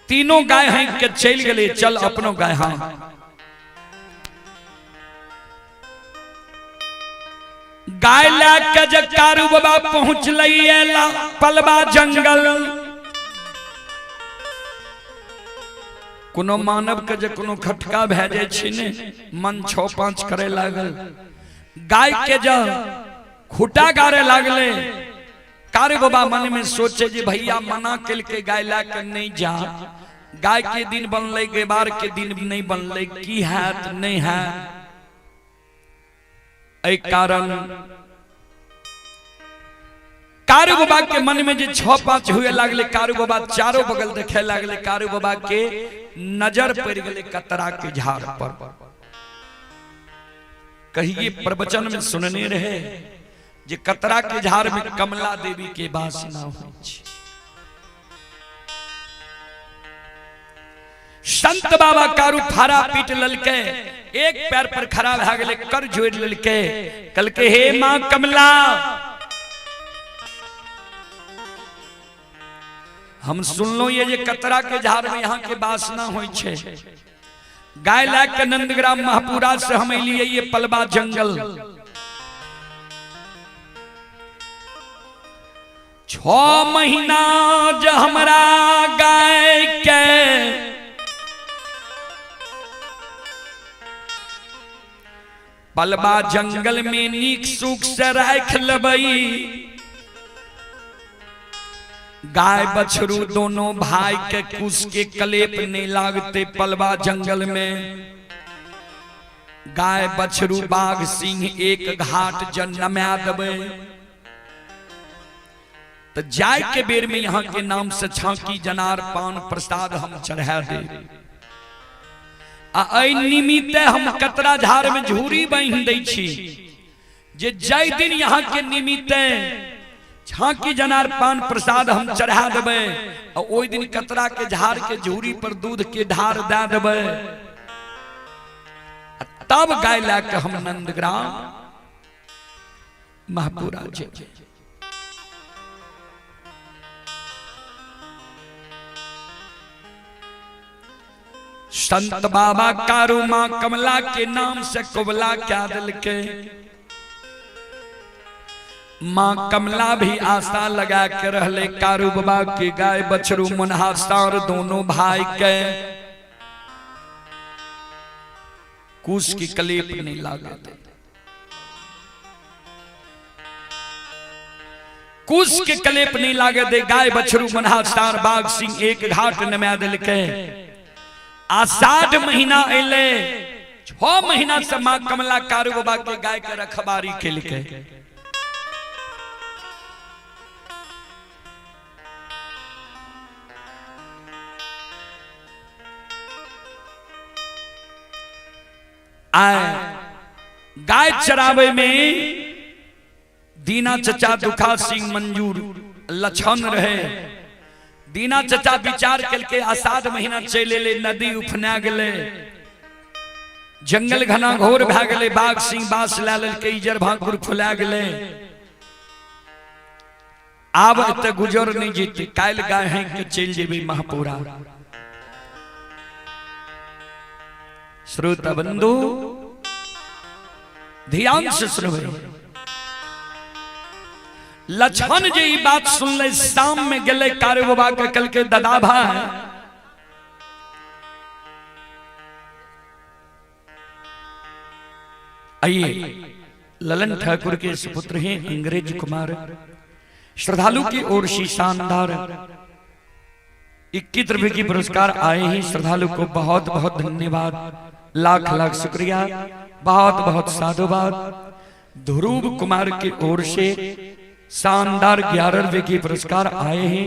Speaker 1: तीनों गाय हैं के चल गए, चल अपनो गाय। हाँ गाय ला के जे कारू बाबा पहुंचलै पलवा जंगल। कोनो मानव के जे कोनो खटका भए जाइ छै ने, मन छो पांच करे लागल। गाय के जे खूटा गारे लागले, कारू बाबा मन में सोचे जे भैया मना केलकै गाय ला के नहीं जा, गाय के दिन बनलै, गैबार के दिन नहि बनलै, की हैत नहि हैत। एहि कारण कारू बाबा के मन में जे 6 5 हुए लागले, कारू बाबा चारों बगल देखे लागले, कारू बाबा के नजर पड़ गए कतरा के झाड़ पर। कहिए प्रवचन में सुनने रहे जे कतरा के झाड़ में कमला देवी के वास ना होइ छै। संत बाबा कारू फारा पीट ललके, एक पैर पर खड़ा भए गेलै, कर जोड़ ललके, कहलके हे माँ कमला, हम सुनलो ये जे कतरा के झाड़ में यहाँ के वासना होइ छै। गाय लए के नंदग्राम महपुरा से हम एलियै ये पलवा जंगल। 6 महीना जे हमरा गाय के पलवा जंगल में नीक सुख से राख लेबै, गाय बछरू दोनों भाई के कुश के कलेप नहीं लागते पलवा जंगल में। गाय बछरू बाघ सिंह एक घाट जन्मा देबै तो जाय के बेर में यहाँ के नाम से छाकी जनार पान प्रसाद हम चढ़ा दे। आ एहि निमित्ते हम कतरा झाड़ में झूरी बान्हि दै छी जे जाहि दिन यहाँ के निमित्ते झांकी जनार पान प्रसाद हम चढ़ा देबै आ ओहि दिन कतरा के झाड़ के झूरी पर दूध के ढार दे देबै, तब गाय लए के हम नंदग्राम महापुरा जेबै। संत बाबा कारू मां कमला के नाम से कबला क्या दिल के, मां कमला भी आशा लगा के रहले कारू बाबा के गाय बछरू मुन्हा सार दोनों भाई के कुश की कलेप नहीं लागत। कुश के कलेप नहीं लागे दे, गाय बछरू मुन्हा सार बाघ सिंह एक घाट नमा दिलके। आषाढ़ महीना अले, 6 महीना से मां कमला कारू बाबा के गाय के रखबारी केलके। आए गाय चरावे में दीना चचा दुखा सिंह मंजूर लछन रहे। दीना चचा विचार करके आषाढ़ महीना चले ले, नदी उफना गले, जंगल घना घोर भए गेलै, बाघ सिंह बास लए लेलकै, इजर भाकुर फुला गेलै। आब एते गुजर नहीं जेतै, काल्हि गाय हाँकि के चलि जेबै महापुरा। श्रोता बंधु ध्यान से सुनबै। लक्ष्मण जे ई बात सुनले, शाम में गेलै कारू बाबा के, कहलकै दादा भाई आइए। ललन ठाकुर के सुपुत्र हैं अंग्रेज कुमार, श्रद्धालु की ओर से शानदार 21 रुपए की पुरस्कार आए हैं। श्रद्धालु को बहुत बहुत धन्यवाद, लाख लाख शुक्रिया, बहुत बहुत साधुवाद। ध्रुव कुमार की ओर से शानदार 11 रुपए की पुरस्कार आए हैं,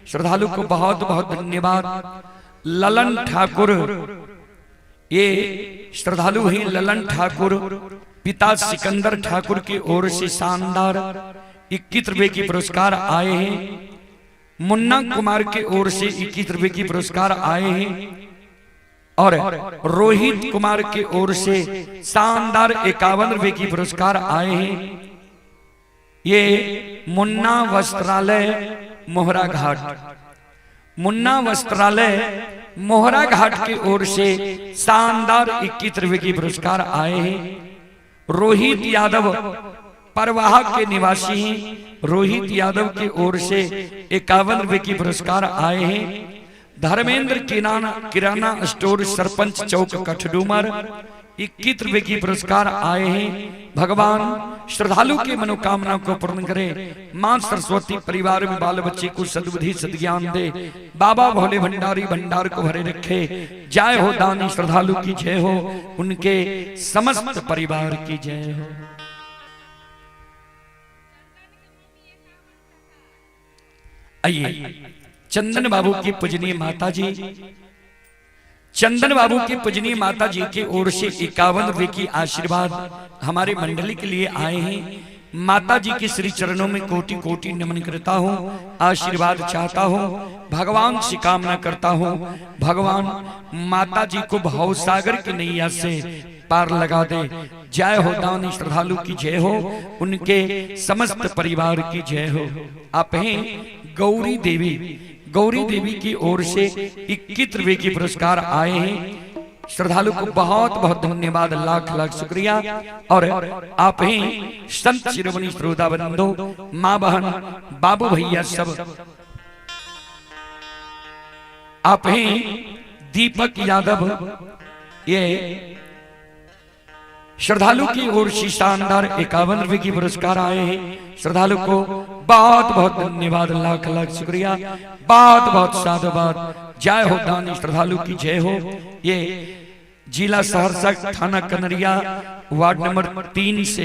Speaker 1: श्रद्धालु को बहुत बहुत धन्यवाद। ललन ठाकुर, ये श्रद्धालु हैं ललन ठाकुर, पिता सिकंदर ठाकुर की ओर से शानदार 21 रुपए की पुरस्कार आए हैं। मुन्ना कुमार की ओर से 21 रुपए की पुरस्कार आए हैं और रोहित कुमार की ओर से शानदार 51 रुपए की पुरस्कार आए हैं। ये मुन्ना वस्त्रालय मोहरा घाट, मुन्ना वस्त्रालय मोहरा घाट की ओर से शानदार 21 रुपए की पुरस्कार आए हैं। रोहित यादव परवाहा के निवासी हैं, रोहित यादव की ओर से 51 रुपए की पुरस्कार आए हैं। धर्मेंद्र किराना किराना स्टोर सरपंच चौक कठडूमर 21 रुपए की पुरस्कार आए हैं। भगवान श्रद्धालु की मनोकामना को पूर्ण करे। मां सरस्वती परिवार में बाल बच्चे को सद्बुद्धि सद्ज्ञान दे। बाबा भोले भंडारी भंडार को भरे रखे। जय हो दानी श्रद्धालु की जय हो, उनके समस्त परिवार की जय हो। आइए चंदन बाबू की पूजनीय माता जी, चंदन बाबू की पूजनीय माता जी की ओर से 51 रुपए की आशीर्वाद हमारे मंडली के लिए आए हैं। माता जी के श्री चरणों में कोटि कोटि नमन करता हूँ, आशीर्वाद चाहता हूँ, भगवान से कामना करता हूँ, भगवान माता जी को भवसागर की नैया से पार लगा दे। जय हो दानी श्रद्धालु की जय हो, उनके समस्त परिवार की जय हो। आप हैं गौरी देवी, गौरी देवी की ओर से 21 रुपए की पुरस्कार आए हैं। श्रद्धालु को बहुत बहुत धन्यवाद, लाख लाख शुक्रिया। और आप हैं संत शिरोमणि श्रोता बंधु, माँ बहन बाबू भैया सब, आप हैं दीपक यादव, ये श्रद्धालु की ओर से शानदार 51 रुपए की पुरस्कार आए हैं। श्रद्धालु को बहुत बहुत धन्यवाद, लाख लाख शुक्रिया, बहुत बहुत साधुवाद। जय हो दानी श्रद्धालु की जय हो। ये जिला सहरसा, थाना कनरिया, वार्ड नंबर 3 से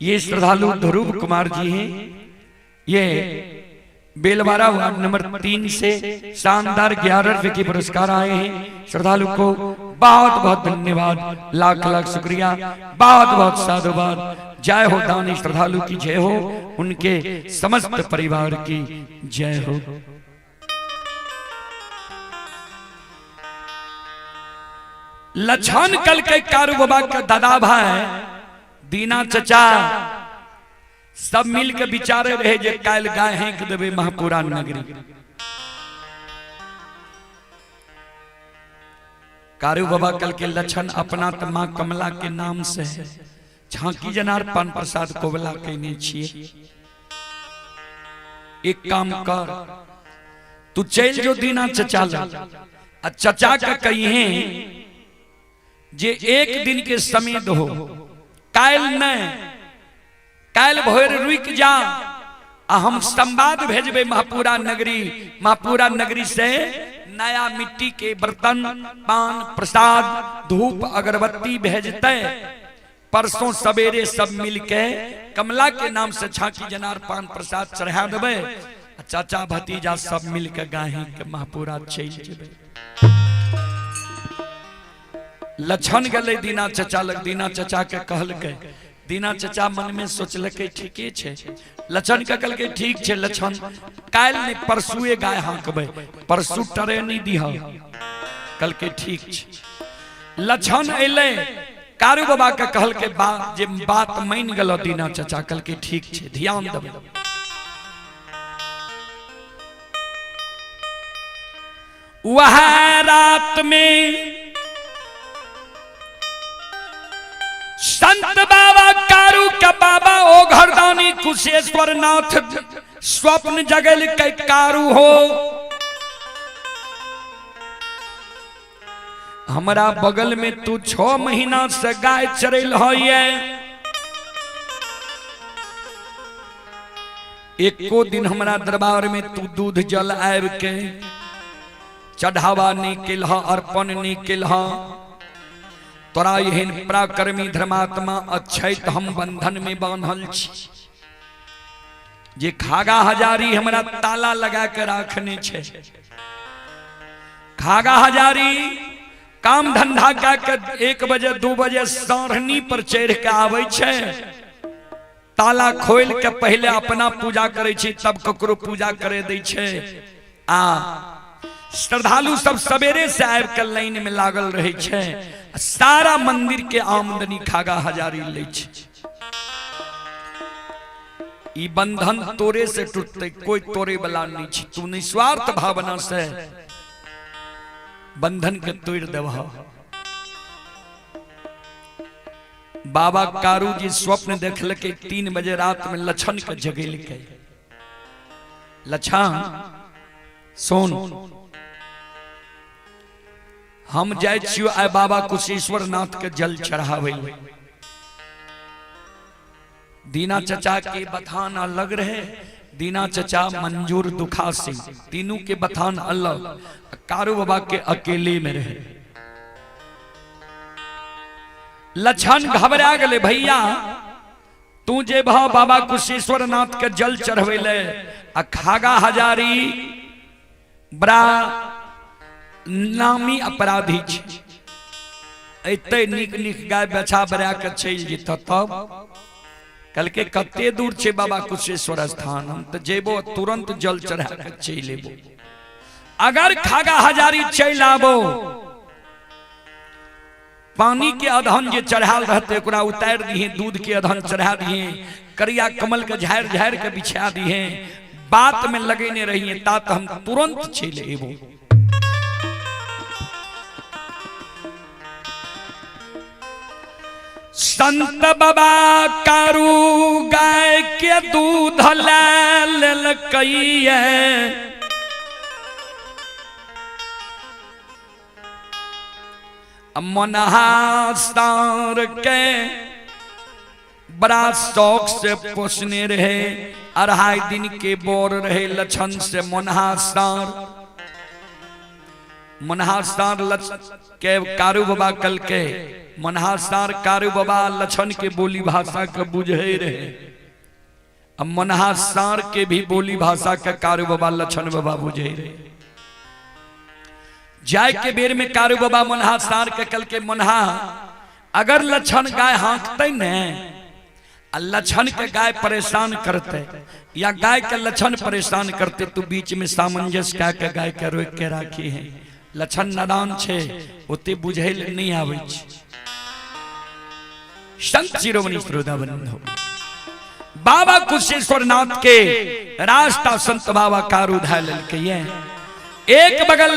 Speaker 1: ये श्रद्धालु ध्रुव कुमार जी हैं। ये बेलवारा वार्ड नंबर 3 से शानदार 11 रुपए के पुरस्कार आए हैं। श्रद्धालु को बहुत बहुत धन्यवाद, लाख लाख शुक्रिया, बहुत बहुत साधुवाद। जय हो दानी श्रद्धालु की जय हो, उनके समस्त परिवार की जय हो। लछन कल के कारू बाबा के दादा भाई दीना चचा सब मिल के विचारे रहे जे काल गाय हेंक देवे महापुराण नगरी। कारू बाबा कल के लक्षण अपना त मां कमला के नाम से है, झांकी जनार पान प्रसाद कोबला कहने छिए। एक काम कर, तू चल जो दीना चचा ला, आ चचा के कहिए जे एक दिन के समय दो, काल नहीं, काल भोर रुक जा, आ हम संवाद भेजबे महापुरा नगरी। महापुरा नगरी से नया मिट्टी के बर्तन, पान प्रसाद, धूप अगरबत्ती भेजते। परसों सवेरे सब मिलके कमला के नाम से झांकी जनार पान प्रसाद चढ़ा देबे। चाचा भतीजा सब मिलके गाहे के महापुरा चल जेबे। लछन गले दीना चचा लग, दीना चचा के कहलकै, दीना चचा मन में सोचलकै ठीके छे। लछन के कहलकै ठीक छे लछन, काल्हि नहीं परसुए गाय हाँकबै, परसू टरे नहीं दिह। कहलकै ठीक छे। लछन अयलै कारू बाबा के कहलकै बा जे बात मान गेलो दीना चचा, कहलकै ठीक छे, ध्यान देबै। वह रात में संत बाबा कारू का बाबा ओ घरदानी कुशेश्वर नाथ स्वप्न जगल के कारू हो, हमरा बगल में तू 6 महीना से गाय चरैल है, एको दिन हमरा दरबार में तू दूध जल आब के चढ़ावा नहीं केलह, अर्पण नहीं केलह। तोरा एहन पराक्रमी धर्मात्मा अछैत हम बंधन में बान्हल छी, जे खागा हजारी हमरा ताला लगा के राखने छे। खागा हजारी काम धंधा कऽ के 1 बजे 2 बजे साढ़नी पर चढ़ के आबै छै, ताला खोल के पहले अपना पूजा करै छै तब ककरो पूजा करे दै छै। आ श्रद्धालु सब सवेरे से आबि के लाइन में लागल रहै छै, सारा मंदिर के आमदनी खागा हजारी लै छै। ई बंधन तोरे से टूटते, कोई तोड़े वाला नहीं छै, तू निस्वार्थ भावना से बंधन के तोड़ देबह। बाबा कारू जी स्वप्न देखलकै 3 बजे रात में लछन के जगेलकै, लछन सुन, हम जाइ छियो आइ बाबा कुशेश्वर नाथ के जल चढ़ाबै। दीना चचा के बथान अलग रहे, दीना चचा मंजूर दुखा सिंह तीनों के बथान अलग, कारू बाबा के अकेले में रहे। लछन घबरा गए, भैया तू जे भाव बाबा कुशेश्वर नाथ के जल चढ़वेले आ खागा हजारी बड़ा नामी अपराधी छे, एते निक निक गाय बछा बरा के चलि जेत तब कल के कते दूर छे बाबा कुशेश्वर स्थान, हम तो जेबो तुरंत जल चढ़ा के चलि एबो। अगर खागा हजारी चलि आबो, पानी के अधन जे चढ़ाल रहते ओकरा उतार दिए, दूध के अधन चढ़ा दिए, करिया कमल के झाड़ झाड़ के बिछा दिए, बात में लगेने रहिए तात हम तुरंत चलि एबो। संत बाबा कारू गाय के दूध लेलकैये, मनहा सार के बड़ा शौक से पोसने रहे, 2.5 दिन के बोर रहे लछन से मनहा सार। मनहा सार लछ के कारू बाबा कल के मनहा सार कारू बाबा लछन के बोली भाषा के बुझे रहे, अब मनहा सार के भी बोली भाषा के कारू बाबा लछन बाबा बुझे रहे। जाय के बेर में कारू बाबा मनहा सार के कल के मनहा अगर लछन गाय हाँकते ने आ लछन के गाय परेशान करते या गाय के लछन परेशान करते तो बीच में सामंजस्य क्या के गाय के रोक के राखी है। लछन नदान छे ओते बुझे नहीं आवे छे। संत शिरोमणि श्रोता बंधु, बाबा कुशेश्वर नाथ के रास्ता संत बाबा कारू धै लेलकै। एक बगल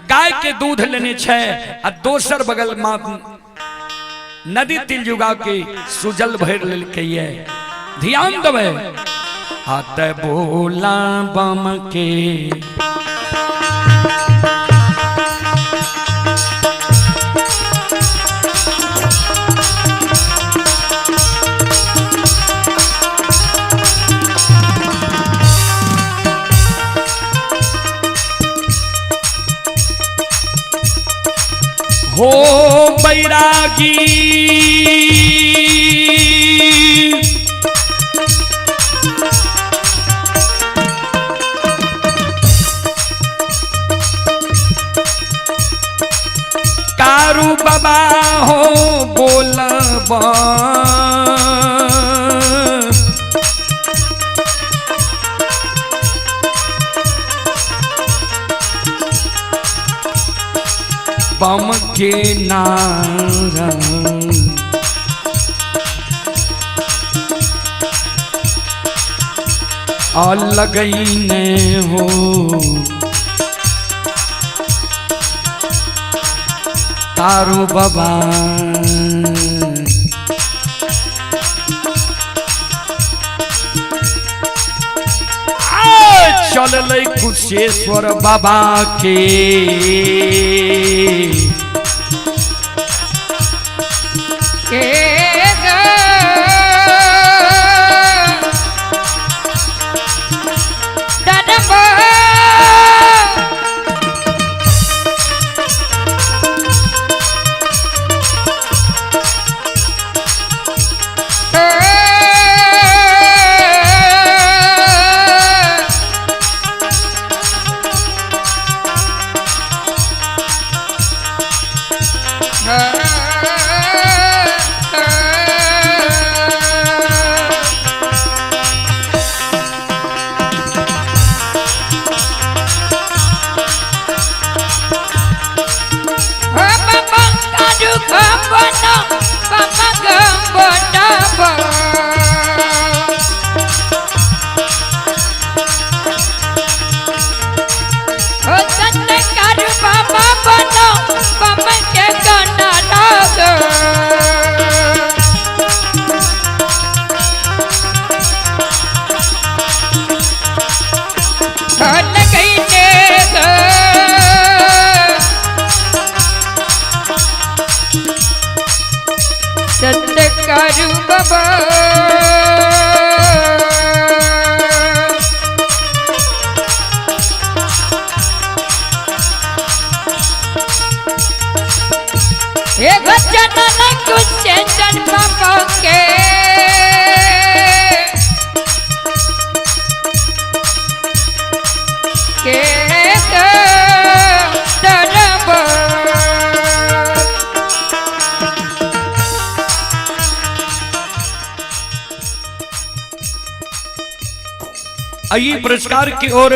Speaker 1: गाय के दूध लेने छे आ दोसर बगल मां नदी तिलजुगा के सुजल भर लेलकै। ध्यान देबै, हाथ बोला बम के हो बैरागी कारू बाबा हो बोलबा बम के नारा लगईने हो तारू बाबा। चल कुशेश्वर बाबा के
Speaker 2: सत्य करू बाबा।
Speaker 1: आइए पुरस्कार की ओर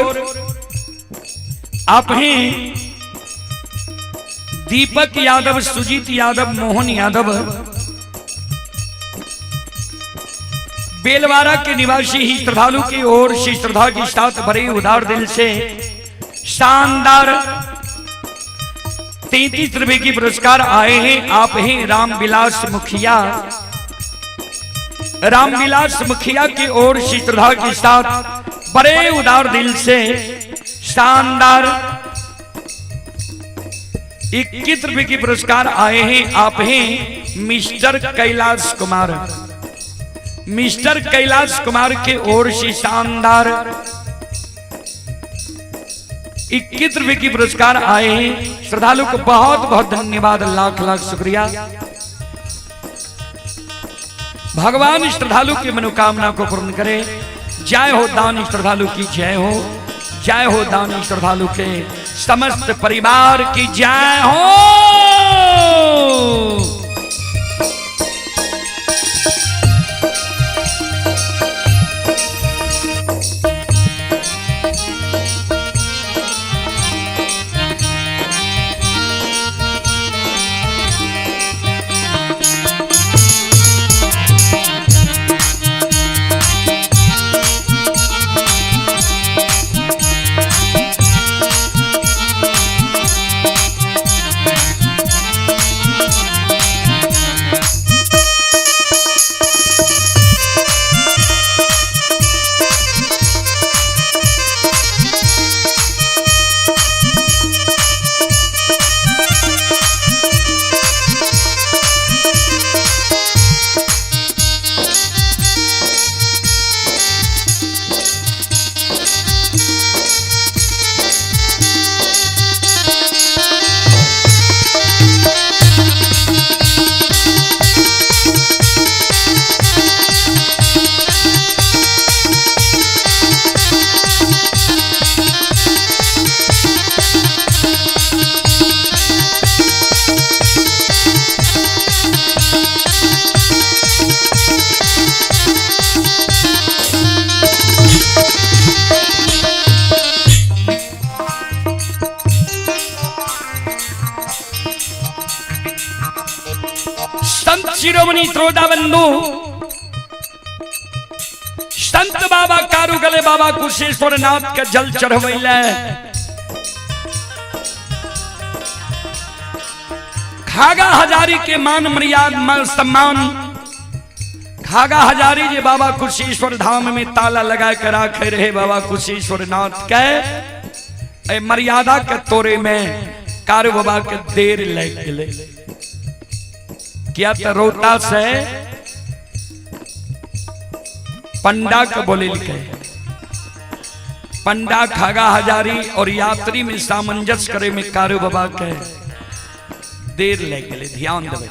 Speaker 1: आप हैं दीपक यादव, सुजीत यादव, मोहन यादव, बेलवारा के निवासी ही श्रद्धालु की ओर से श्रद्धा के साथ भरे उदार दिल से शानदार 33 रुपए की पुरस्कार आए हैं। आप हैं रामविलास मुखिया, रामविलास मुखिया की ओर से श्रद्धा के साथ बड़े उदार दिल से शानदार 21 रुपए की पुरस्कार आए हैं। आप हैं मिस्टर कैलाश कुमार, मिस्टर कैलाश कुमार के ओर से शानदार 21 रुपए की पुरस्कार आए हैं। श्रद्धालु को बहुत बहुत धन्यवाद, लाख लाख शुक्रिया। भगवान श्रद्धालु की मनोकामना को पूर्ण करे। जय हो दानी श्रद्धालु की जय हो, जय हो दानी श्रद्धालु के समस्त परिवार की जय हो। संत शिरोमणि त्रोदा बंधु संत बाबा कारू गले बाबा कुशेश्वर नाथ के जल चढ़वैले। खागा हजारी के मान मर्याद मान सम्मान, खागा हजारी जे बाबा कुशेश्वर धाम में ताला लगा के राखे रहे बाबा कुशेश्वर नाथ के, ए मर्यादा के तोरे में कारू बाबा के देर लग गए। क्या तो रोता से पंडा के बोले लिखे, पंडा खागा हजारी और यात्री में सामंजस्य करे में कारू बाबा के देर लग गए। ध्यान देवे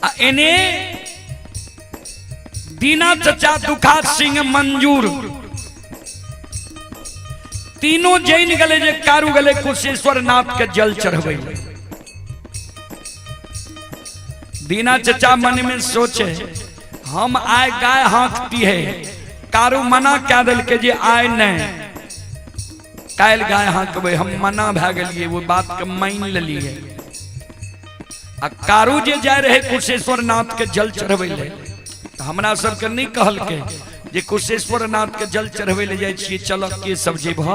Speaker 1: आ एने दीना चचा दुखा सिंह मंजूर तीनों जैन गले जे कारू गले कुशेश्वर नाथ के जल चढ़वे। दीना चचा मन में सोचे हम आए गाय हाँकती है, कारू मना क्या दिल के जे आए नहीं कायल गाय हाँकबे, हम मना भै गेलिए वो बात के मान लेलिए। आ कारू जे जाय रहे कुशेश्वर नाथ के जल चढ़वे ले, तो हमरा सबके नहीं कहलके जे कुशेश्वर नाथ के जल चढ़वे ले जाय छियै, चल के सब जेबह,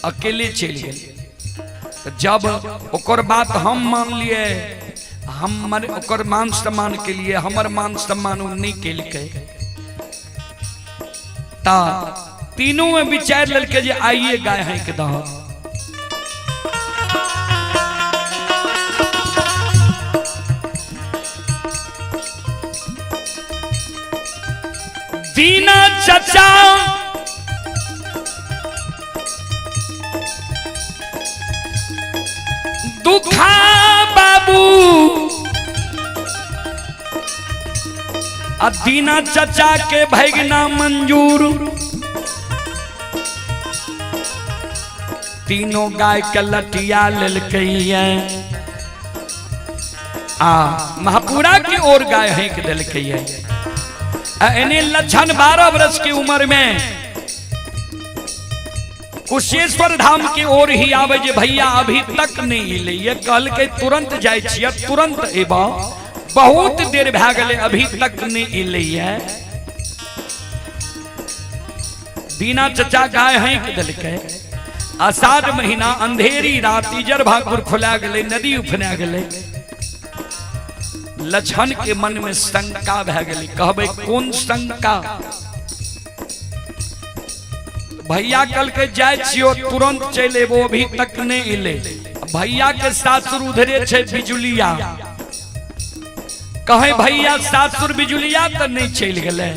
Speaker 1: अकेले चलि गेल। तो जब ओकर बात हम मान लिए, हमर ओकर मान सम्मान के लिए हमर मान सम्मान उ नहीं केलकै, ता तीनों में विचार लेलकै जे आइए गाय हाँक दह। दीना चचा दुखा बाबू आ दीना चचा के भगना मंजूर, तीनों गाय के लटिया लेलकै आ महापुरा के ओर गाय हेक देलकै। एने लक्षण 12 वर्ष की उम्र में कुशेश्वर धाम की ओर ही आवे जे भैया अभी तक नहीं अले। ये कल के तुरंत जाय छियै, तुरंत एबा, बहुत देर भए गेलै, अभी तक नहीं अले। दीना चचा गाय हैंक देलकै। आषाढ़ महीना अंधेरी रात, इजर भाकुर खोला गेलै, नदी उफना गेलै। लक्षण के मन में शंका भए गेलै। कहबै कोन शंका? भैया कल के जाय छियो, तुरंत चलि एबो, अभी तक नहीं अले। भैया के सासुर उधरे छै बिजुलिया। कहे भैया सासुर बिजुलिया तऽ नहीं चलि गेलै।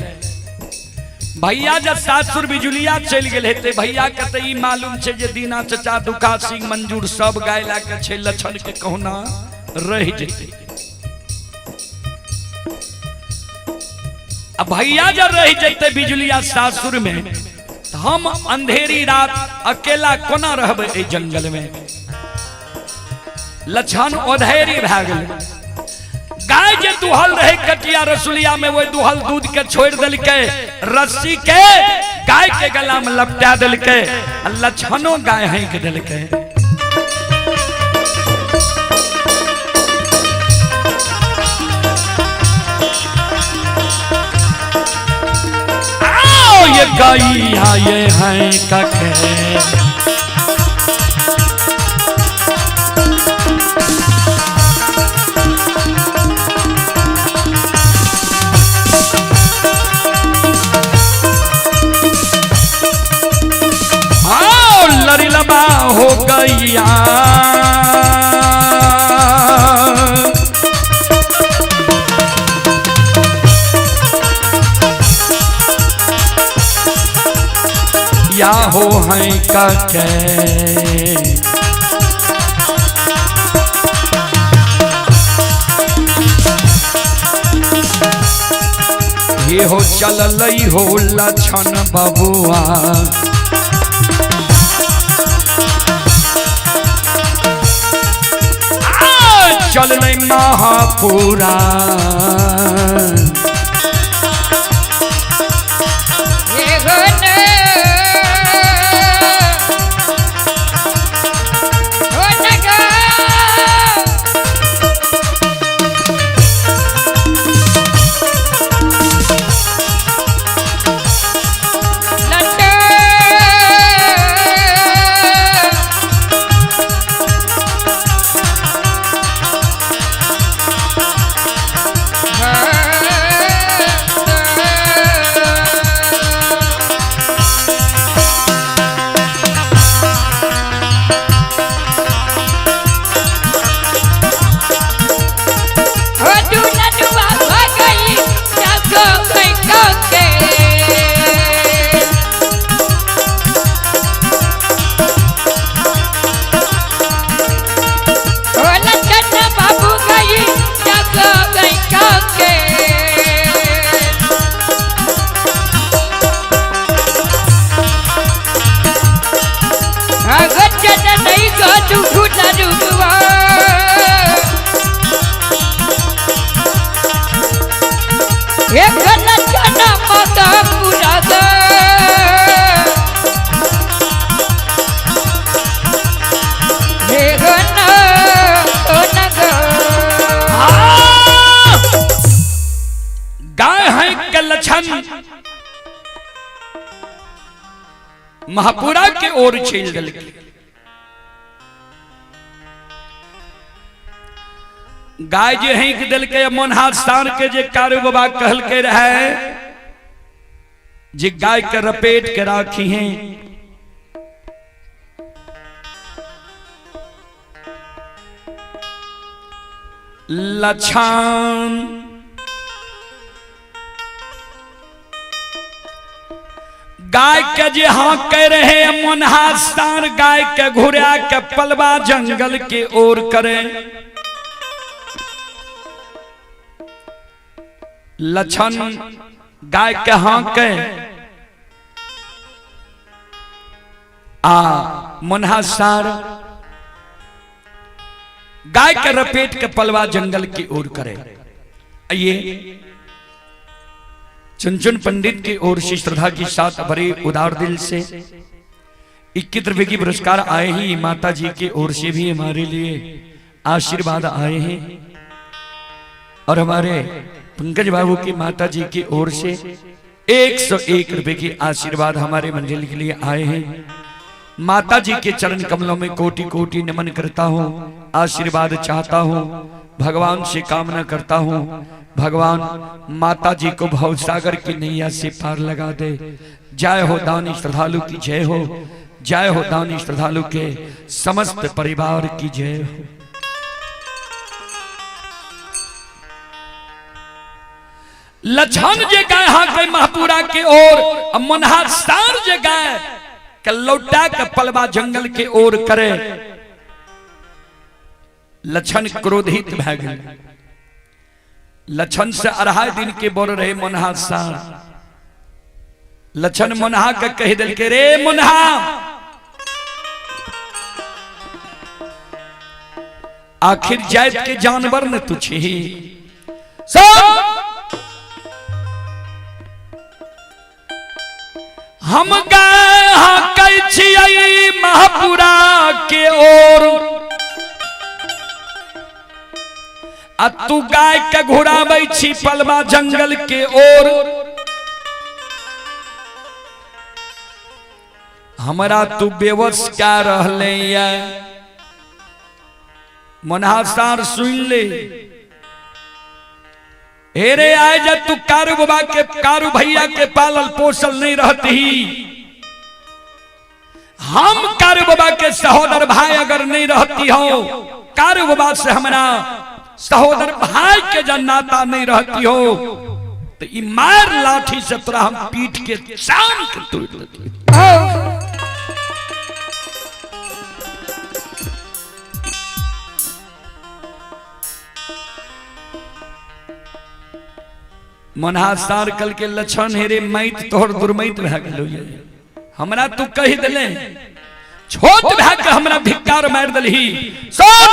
Speaker 1: भैया जब सासुर बिजुलिया चलि गेल हेतै, भैया के तऽ ई मालूम छै जे दीना चचा दुका सिंह मंजूर सब गाय लए के छै, लक्षण के कहुना रहि जेतै। आ भैया जब रहि जेतै बिजुलिया सासुर में, तऽ हम अंधेरी रात अकेला कोना रहबै एहि जंगल में? लक्षण ओधेरी भए गेलै। गाय जे दुहल रहे कटिया रसुलिया में, वही दुहल दूध के छोड़ देलकै, रस्सी के गाय के गला में लपटा देलकै, आ लक्षणो गाय हैंक देलकै। आओ ये गैया ये हैं कखे आओ लड़िलबा हो गैया। या हो हैं कके ये हो चललई हो लक्षण बबुआ। चललै महापुरा। गाय है के लक्षण महापुरा के ओर चलि देलकै। गाय जे हैंक देलकै, मोनहार सार के जे कारू बाबा कहलकै रहे जे गाय के रपेट के राखी हैं, लक्षण गाय के जे हाँ कह रहे हैं मोनहार सार गाय के घुरा के पलवा जंगल के ओर करे। लक्षण गाय के हाँ के आ मोनहार सार गाय के रपेट के पलवा जंगल की ओर करे। ये चुनचुन पंडित की ओर से श्रद्धा के साथ बड़े उदार दिल से 21 रुपए की पुरस्कार आए ही। माता जी की ओर से भी हमारे लिए आशीर्वाद आए हैं और हमारे पंकज बाबू की माता जी की ओर से 101 रुपए की आशीर्वाद हमारे मंजिल के लिए आए हैं। माता जी के चरण कमलों में कोटि कोटि नमन करता हूँ, आशीर्वाद चाहता हूँ, भगवान से कामना करता हूँ, भगवान माता जी को भवसागर की नैया से पार लगा दे। जय हो दानी श्रद्धालु की जय हो, जय हो दानी श्रद्धालु के समस्त परिवार की जय हो। लछन जे गाय हाके महपुरा के ओर, मनहा सार जे गाय के लौटा के पलवा जंगल के ओर करे। लछन क्रोधित भए गेल। लछन से 2.5 दिन के बोल रहे मनहा सार। लछन मनहा के कह दिल के रे मनहा, आखिर जात के जानवर न तू छी सब हम गाय हाकै छियै महापुरा के ओर, आ तू गाय के घुराबै छी पलवा जंगल के ओर। हमरा तू बेवस क्या रहले या मनहा सार सुन ले। हेरे आए जब तू कारू बाबा के कारू भैया के पालल पोसल नहीं रहती, हम कारू बाबा के सहोदर भाई अगर नहीं रहती हो, कारू बाबा से हमारा सहोदर भाई के जन नाता नहीं रहती हो, तो ई मार लाठी से तोरा हम पीट के चाम के तोड़ देती। मनहा सार कल के लक्षण हेरे मैत तोहर दुर्मैत भए गेलो, हमरा तू कहि देले छोट भए के हमरा धिक्कार मारि देलही। सुन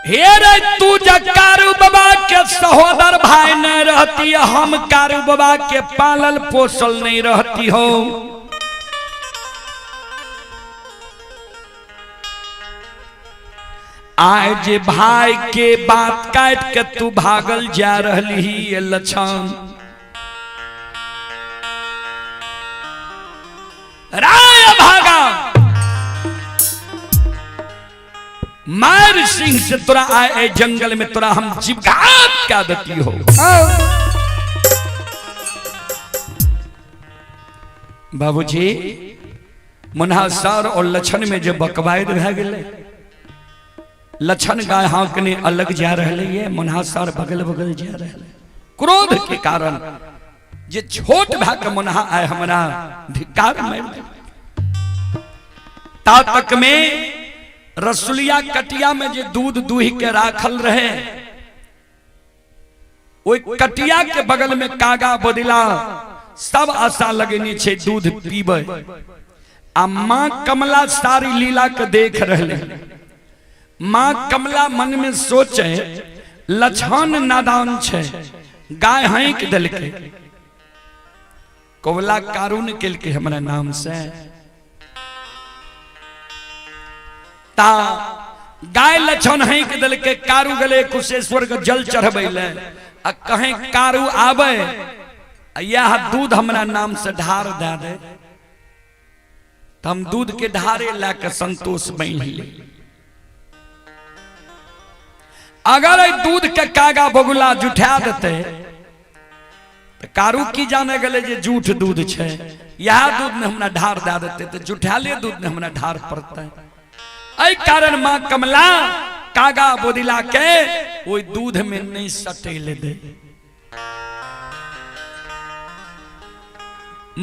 Speaker 1: हे रे, तू जब कारू बाबा के सहोदर भाई नहीं रहती, हम कारू बाबा के पालल पोसल नहीं रहती हो, आए जे भाई के बात काट के तू भागल जा रही ये लक्षण राय भागा मार सिंह से तोरा आए जंगल में तोरा हम जीवघात क्या देती हो। बाबूजी मुन्हा सार और लक्षण में जब बकवायद भए गेलै, लक्षण गाय हाँकने अलग जा रहे है, मुन्हा सार बगल बगल जा रहे। क्रोध के कारण जे छोट भए के मुन्हा आए हमरा धिक्कार मारि ता तक में रसुलिया कटिया में जे दूध दूही के राखल रहे, ओहि कटिया के बगल में कागा बदिला सब आशा लगेने छे दूध पीबै, आ माँ कमला सारी लीला के देख रहे। माँ कमला मन में सोचे लक्षण नादान छे, गाय हाँक देलकै, कबला कारून केलकै हमरा नाम से, ता गाय लक्षण हाँक देलकै, कारू गेलै कुशेश्वर के जल चढ़बै ले, आ कहीं कारू आबै यह दूध हमरा नाम से ढार दे दे, तो हम दूध के ढारे ला के संतोष बन ले। अगर दूध के कागा बगुला जुठा देते तो कारू की जाने गले जे जूठ दूध छे, यह दूध में हमरा ढार दे देते तो जुठाले दूध में हमरा ढार पड़ता है। एहि कारण माँ कमला कागा बोदिला के ओहि दूध में नहीं सटेले दे।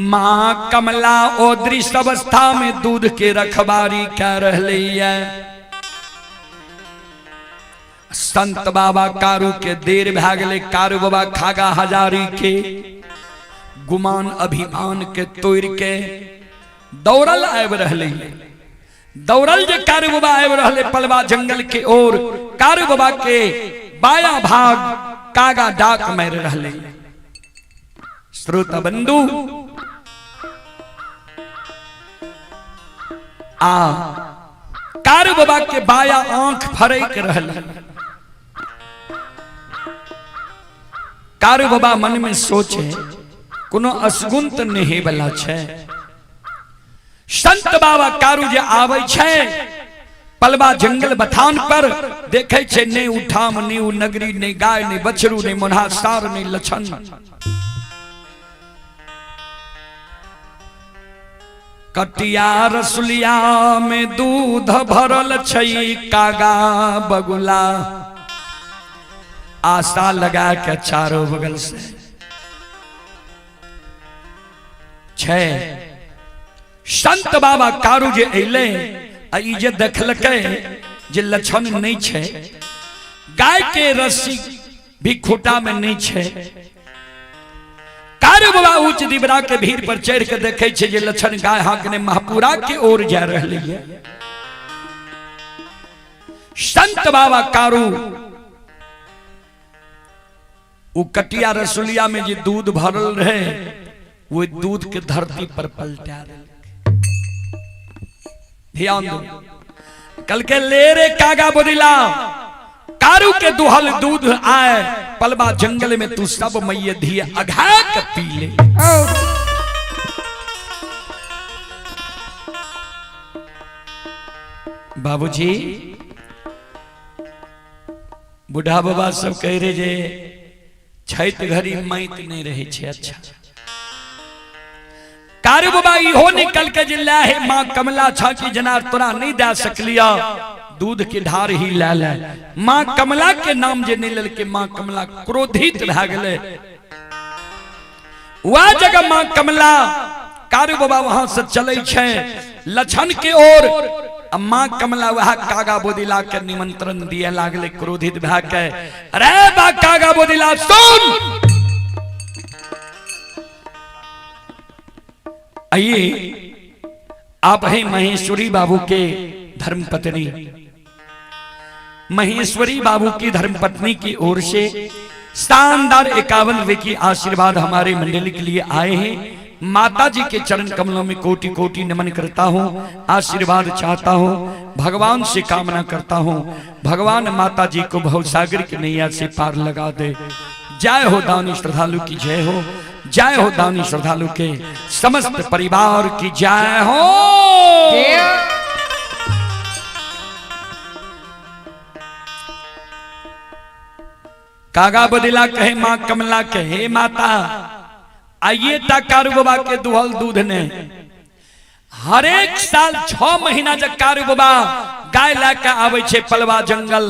Speaker 1: माँ कमला ओ दृश्य अवस्था में दूध के रखबारी कर रही है। संत बाबा कारू के देर भए गेलै, कारू बाबा खागा हजारी के गुमान अभिमान के तोड़ के दौड़ल आबि रहलै। दौड़ल जे कारू बाबा आबि रहलै पलवा जंगल के ओर, कारू बाबा के बाया भाग कागा डाक मारि रहलै। श्रोता बंधु, आ कारू बाबा के बाया आंख फरक रहलै। कारू बाबा मन में सोचे कोनो असगुन त नहीं वाला छै। संत बाबा कारू जे आबै छै पलवा जंगल बथान पर, देखे छै ने उठाम ने उ नगरी, ने गाय ने बछरू, ने मुन्हा सार ने लछन। कटिया रसुलिया में दूध भरल छै कागा बगुला, आशा लगा के चारों बगल से छै। संत बाबा कारू जे अयलै आ ई जे देखलकै जे लक्षण नहि छै, गाय के रस्सी भी खूटा में नहीं छै। कारू बाबा ऊंच दिबरा के भीड़ पर चढ़ के देखे छै जे लक्षण गाय हाँकने महापुरा के ओर जा रहली है। संत बाबा कारू वो कटिया रसुलिया में जे दूध भरल रहे वो दूध के धरती पर पलटा देलकै। ध्यान दो, कल के ले रे कागा बोलिला, कारू के दुहल दूध आए पलवा जंगल में तू सब मैये धिये अघा के पी ले। बाबूजी बूढ़ा बाबा सब कह रहे जे छैत घड़ी माइत नहीं रहे छे। अच्छा कारू बाबा इहो निकल के जे ला हे माँ कमला छाकी जनार तोरा नहीं दे सकलिया, दूध के ढार ही ला ले। माँ कमला के नाम जे नहीं ललके, माँ कमला क्रोधित भए गेलै। वह जगह माँ कमला कारू बाबा वहां से चले छे लछन के ओर, आ माँ कमला वह कागा बोदिला के निमंत्रण दिए लागले क्रोधित भए के, अरे बा कागा बोदिला सुन, आइए आप हैं महेश्वरी बाबू के धर्मपत्नी। महेश्वरी बाबू की धर्मपत्नी की ओर से शानदार 51 रुपए की आशीर्वाद हमारे मंडली के लिए आए हैं। माता जी के चरण कमलों में कोटि कोटि नमन करता हूँ, आशीर्वाद चाहता हूँ, भगवान से कामना करता हूँ, भगवान माता जी को भवसागर की नैया से पार लगा दे। जय हो दानी श्रद्धालु की जय हो, जय हो दानी श्रद्धालु के समस्त परिवार की जय हो। कागा बदिला कहे माँ कमला कहे माता आइए ता कारू बाबा के दुहल दूध ने हर एक साल 6 महीना जब कारू बाबा गाय ला के आवे छे पलवा जंगल,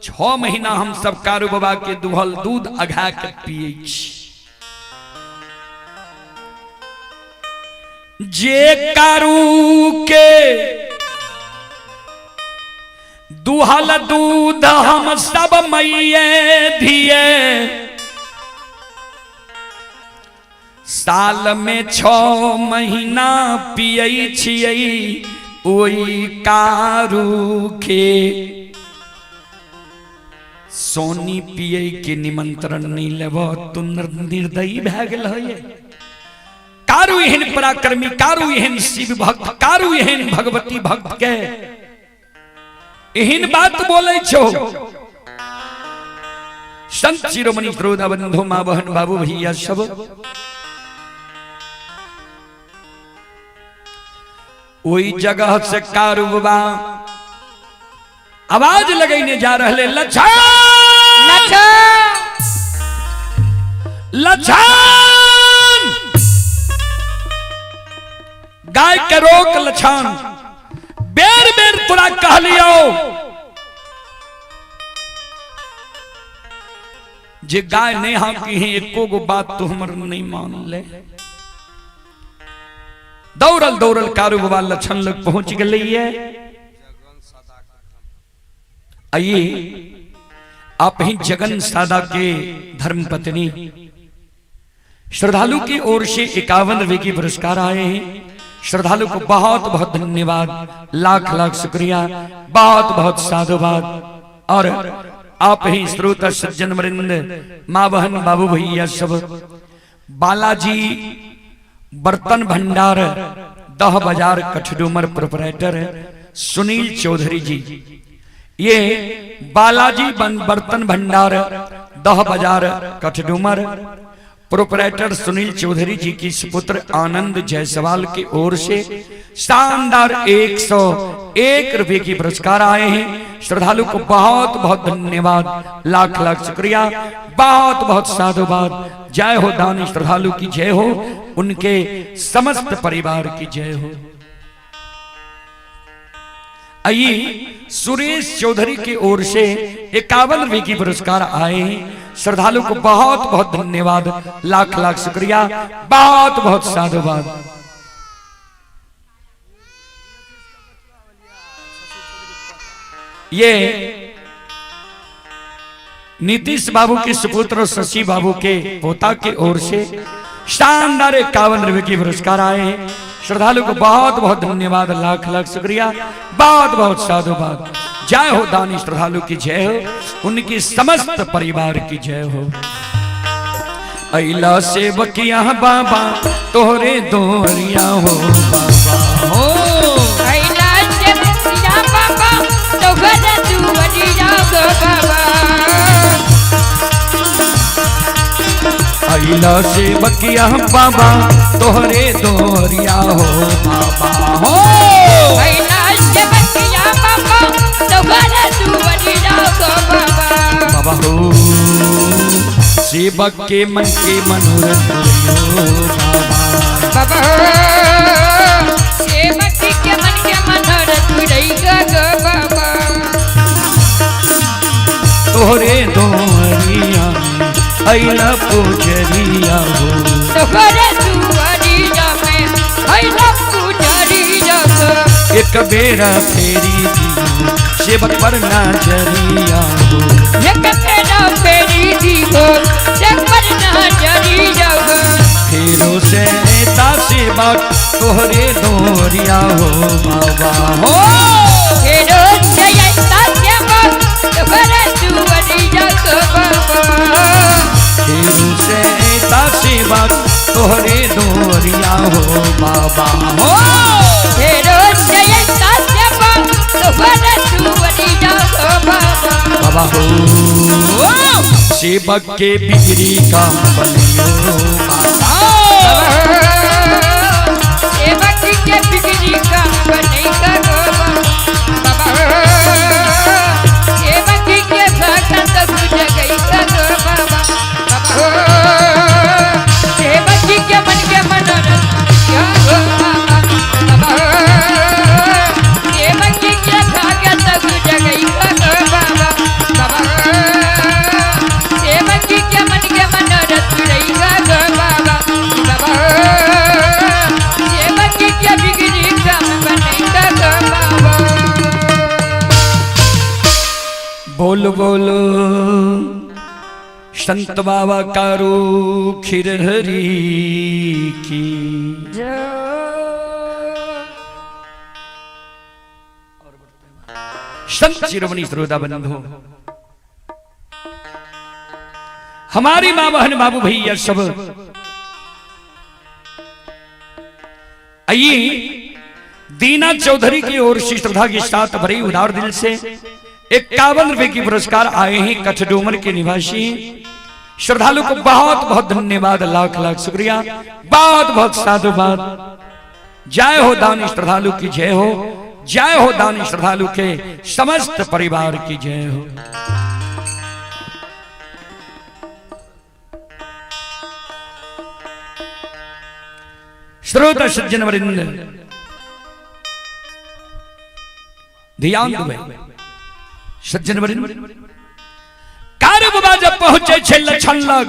Speaker 1: 6 महीना हम सब कारू बाबा के दुहल दूध अघा के पिए छी। जे कारू के दुहल दूध हम सब मैये धिये, साल में 6 महीना पियै छियै ओई कारू के। सोनी पियै के निमंत्रण नहीं लेब तू निर्दयी भए गेल है। कारू एहन पराक्रमी, कारू एहन शिव भक्त, कारू एहन भगवती भक्त के एहन बात बोलै छो। संत शिरोमणि श्रोता बंधु माँ बहन बाबू भैया सब ओई जगह से कारू बाबा आवाज लगैने जा रहले, लछन लछन, गाय के रोक लछन, बेर बेर तोरा कहलियो जे गाय नहीं हाँकी है, एको गो बात तो हमर नहीं मान ले। दौड़ल दौड़ल कारू बाबा लछन लग पहुंच गए। आइए आप ही जगन सादा के धर्मपत्नी श्रद्धालु की ओर से 51 रुपए की पुरस्कार आए हैं। श्रद्धालु को बहुत बहुत धन्यवाद, लाख लाख शुक्रिया, बहुत बहुत साधुवाद। और आप ही श्रोता सज्जन वृंद, माँ बहन बाबू भैया सब, बालाजी बर्तन भंडार दह बाजार कठडूमर प्रोपराइटर सुनील चौधरी जी, ये बालाजी बर्तन भंडार दह बाजार कठडूमर प्रोपराइटर सुनील चौधरी जी की सुपुत्र आनंद जायसवाल की ओर से शानदार 101 रुपए की पुरस्कार आए हैं। श्रद्धालु को बहुत बहुत धन्यवाद, लाख लाख शुक्रिया, बहुत बहुत साधुवाद। जय हो दानी श्रद्धालु की जय हो, उनके समस्त परिवार की जय हो। आइए सुरेश चौधरी की ओर से 51 रुपए की पुरस्कार आए हैं। श्रद्धालु को बहुत बहुत धन्यवाद, लाख लाख शुक्रिया, बहुत बहुत साधुवाद। ये नीतीश बाबू के सुपुत्र और शशि बाबू के पोता की ओर से शानदार 51 रुपए की पुरस्कार आए हैं। श्रद्धालु को बहुत बहुत धन्यवाद, लाख लाख शुक्रिया, बहुत बहुत साधुवाद। जय हो दानी श्रद्धालु की जय हो, उनकी समस्त परिवार की जय हो। अला सेवकिया बाबा तोहरे दोरिया हो बाबा हो।
Speaker 2: अइला सेवकिया बाबा तोहरे दुआरिया हो बाबा।
Speaker 1: अला सेवकिया बाबा तोहरे दोरिया हो बाबा हो।
Speaker 2: अइला सेवकिया बाबा तोहरे दुआरिया हो बाबा।
Speaker 1: बाबा हो सेवक के मन के मनोरथ हो बाबा।
Speaker 2: बाबा हो सेवक के मन के मनोरथ रही गो बाबा।
Speaker 1: तोहरे दोरिया अइला पुजरिया हो।
Speaker 2: तोहरे दुआरिया में अइला पुजरिया हो।
Speaker 1: एक बेरा फेरी दियो सेवक पर नजरिया हो।
Speaker 2: एक बेरा फेरी दियो सेवक पर नजरिया हो।
Speaker 1: फेरो से एता सेवक तोहरे दोरिया हो बाबा हो।
Speaker 2: फेरो से एता सेवक तोहरे दुआरिया हो बाबा।
Speaker 1: फेरो से एता सेवक तोहरे दोरिया हो बाबा हो।
Speaker 2: फेरो से एता सेवक तोहरे दुआरिया हो बाबा।
Speaker 1: बाबा हो सेवक के बिगड़ी काम बनियो बाबा।
Speaker 2: सेवक के बिगड़ी काम बनियो बाबा। सेवक के भगत बुझ गई गो बाबा। सेवक के मन के मनोरथ हो बाबा। सेवक के भगत बुझ गई गो बाबा। सेवक के मन के मनोरथ रही गो बाबा। सेवक के बिगड़ी काम बनी गो बाबा।
Speaker 1: बोल बोल संत बाबा कारू खिरहरी की संत शिरोमणि श्रोता बंधु, हमारी माँ बहन बाबू भैया सब, आइए दीना चौधरी की ओर से श्रद्धा के साथ भरी उदार दिल से 51 रुपए की पुरस्कार आए हैं। कठडूमर के निवासी श्रद्धालु को बहुत बहुत धन्यवाद, लाख लाख शुक्रिया, बहुत बहुत साधुवाद। जय हो दानी श्रद्धालु की जय हो, जय हो दानी श्रद्धालु के समस्त परिवार की जय हो। श्रोता सज्जन वरिंद ध्यान देबै। सज्जन वरिंद कार बाबा जब पहुंचे छे लछन लग,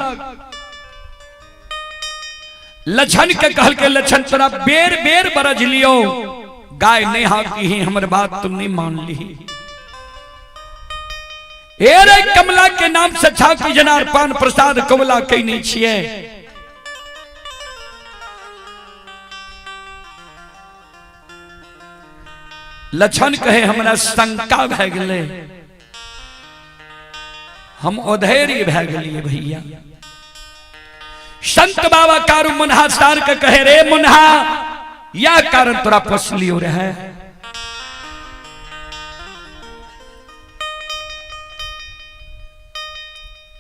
Speaker 1: लछन के कहल के लछन तोरा बेर बेर बरज लियो, गाय नहीं हाकी ही हमर बात तुम नहीं मान ली। ए रे कमला के नाम से छाकी जनार पान प्रसाद कमला कई नहीं छिए। लछन कहे हमरा शंका भए गेलै, हम अधैर्य भए गेलियै भैया। संत बाबा कारू मुन्हा सार के कहे, रे मुन्हा, या कारण तोरा पोसलियो रहे।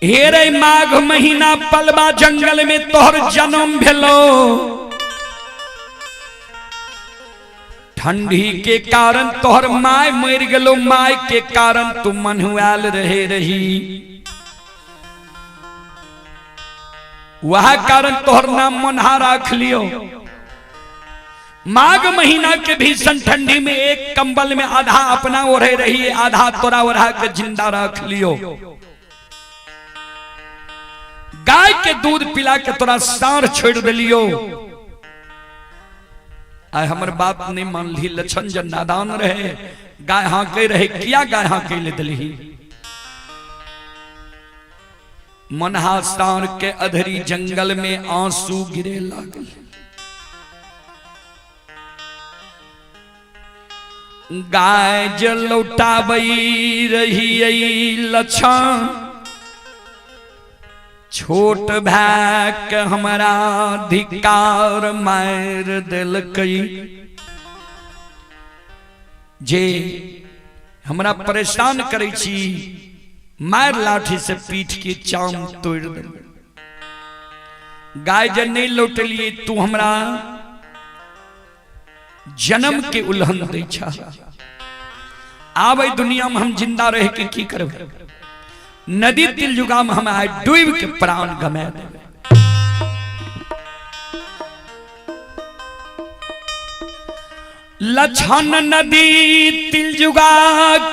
Speaker 1: हे रे माघ महीना पलवा जंगल में तोहर जन्म भेलो, ठंडी के कारण तोहर my मर गेलो, my के कारण तू मन्हुआल रहे रही, वह कारण तोहर नाम मुन्हा राख लियो। माघ महीना के भीषण ठंडी में एक कंबल में आधा अपना ओढ़े रही, आधा तोरा ओढ़ा के जिंदा रख लियो। गाय के दूध पिला के तोरा साँढ़ छोड़ दिलियो। आय हमर बात नहीं मान ली, लक्षण जन नादान रहे, गाय हाँके रहे, किया गाय हाँके ले दिलही। मनहा साँढ़ के अधरी जंगल में आंसू गिरे लागल। गाय जे लौटाबई रही लक्षण, छोट भाई के हमरा धिकार मार दिलकै, जे हमरा परेशान करै छी, मार लाठी से पीठ के चाम तोड़ देल। गाय जे नहीं लौटलिए तू हमरा जन्म के उल्हन दै छा। आबै दुनिया में हम जिंदा रह के की करबै, नदी तिलजुगा में हम आए डूब के प्राण गमा देबै। लक्षण नदी तिलजुगा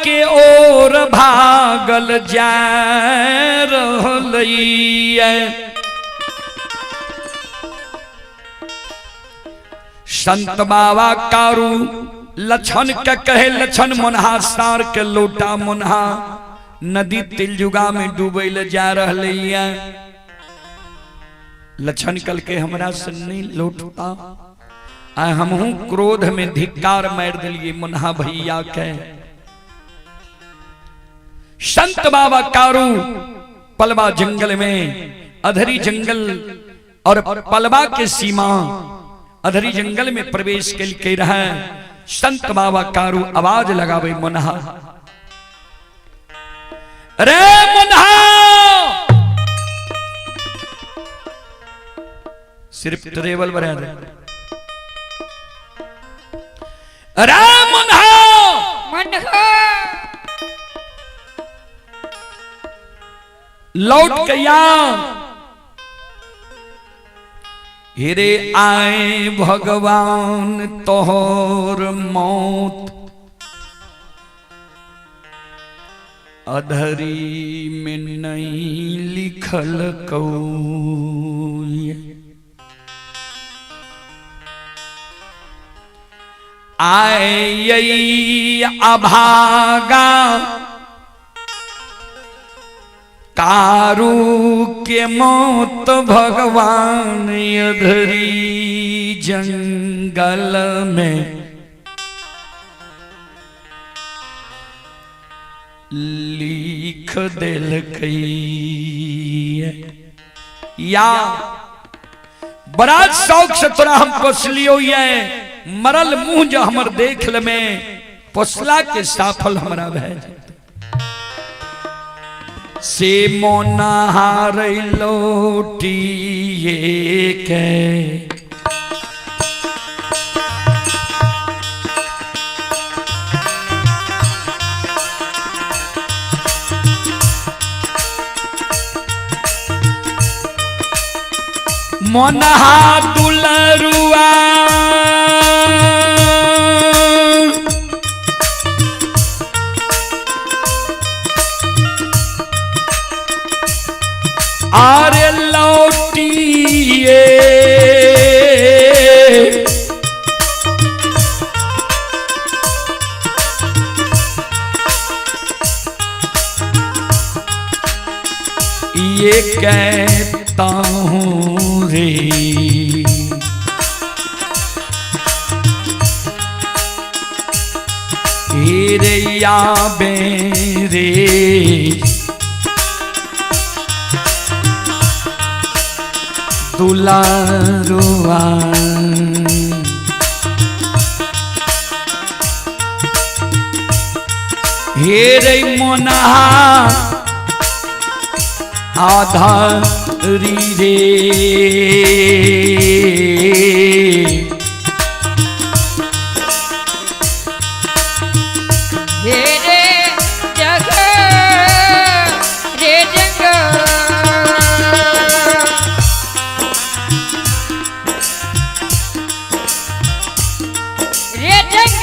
Speaker 1: के ओर भागल जा रहलैया। संत बाबा कारू लक्षण के कहे, लक्षण मुन्हा सार के लोटा मुन्हा नदी तिलजुगा में डूबै ले जा रहलैया। लक्षण कल के हमरा से नहीं लौटता, आ हमहू क्रोध में धिक्कार मार दिलिए मुन्हा भैया के। संत बाबा कारू पलवा जंगल में, अधरी जंगल और पलवा के सीमा अधरी जंगल में प्रवेश के रहे। संत बाबा कारू आवाज लगावे मुन्हा, रे मुन्हा, सिर्फ ट्रेवल बढ़ा दे, रे मुन्हा,
Speaker 2: मुन्हा
Speaker 1: लौट के या। हेरे आए भगवान तोहर मौत अधरी में नहीं लिखल कौय। आए अभागा कारू के मौत भगवान अधरी जंगल में लिख दिलकै। या बड़ा शौक से तोरा हम पोसलियो, ये मरल मुंह जो हमर देख ले में पोसला के साफल हमरा भय से मोनाहार लौटिए के। मोनहा दुलरुआ आरे लौटिए ये कहता हूँ रे रे या बेरे दुलारुआ। हे रे मोनहा आधारी रे।
Speaker 2: हे रे जग रे जग रे जग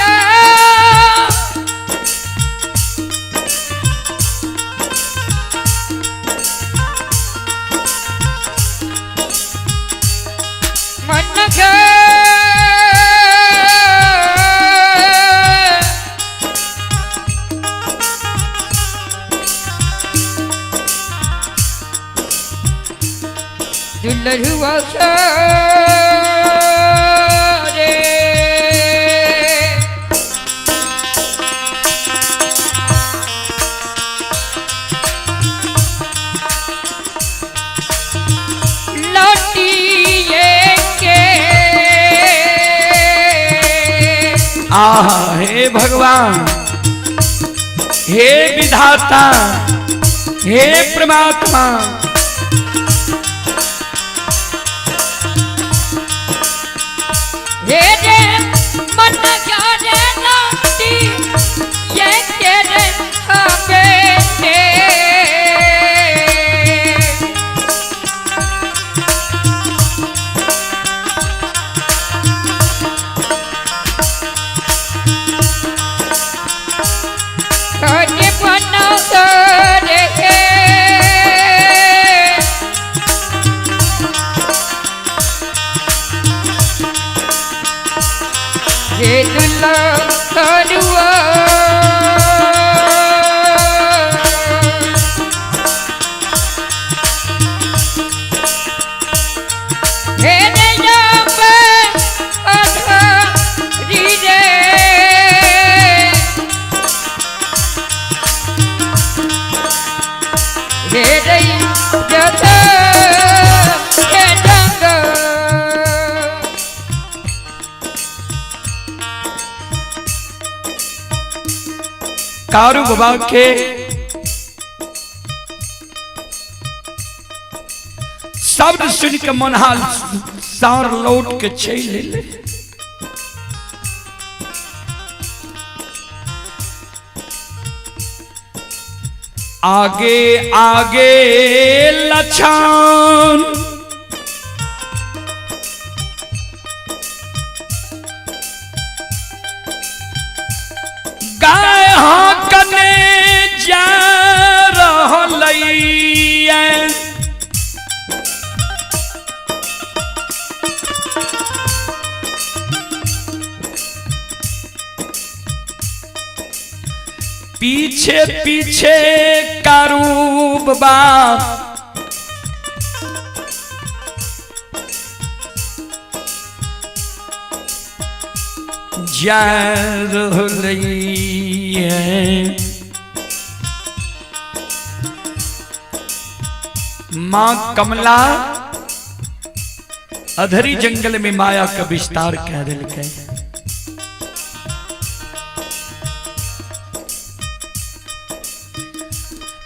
Speaker 2: मन के दुलरुआ रे। लौटिए के
Speaker 1: आहा हे भगवान, हे विधाता, हे परमात्मा,
Speaker 2: हे रे मन रे लौटी ये के रे हबे। हरे बना रे हे दुल्ला करुआ। हे रे जब अधरी रे हे रे जग हे जग।
Speaker 1: कारू बाबा के शब्द सुन के मनहाल सार लौट के चल ले। आगे आगे लछन गाय कने जा रहलैया। पीछे पीछे कारू बाबा जा रहलैया। माँ कमला अधरी जंगल में माया का विस्तार कह दिलकै।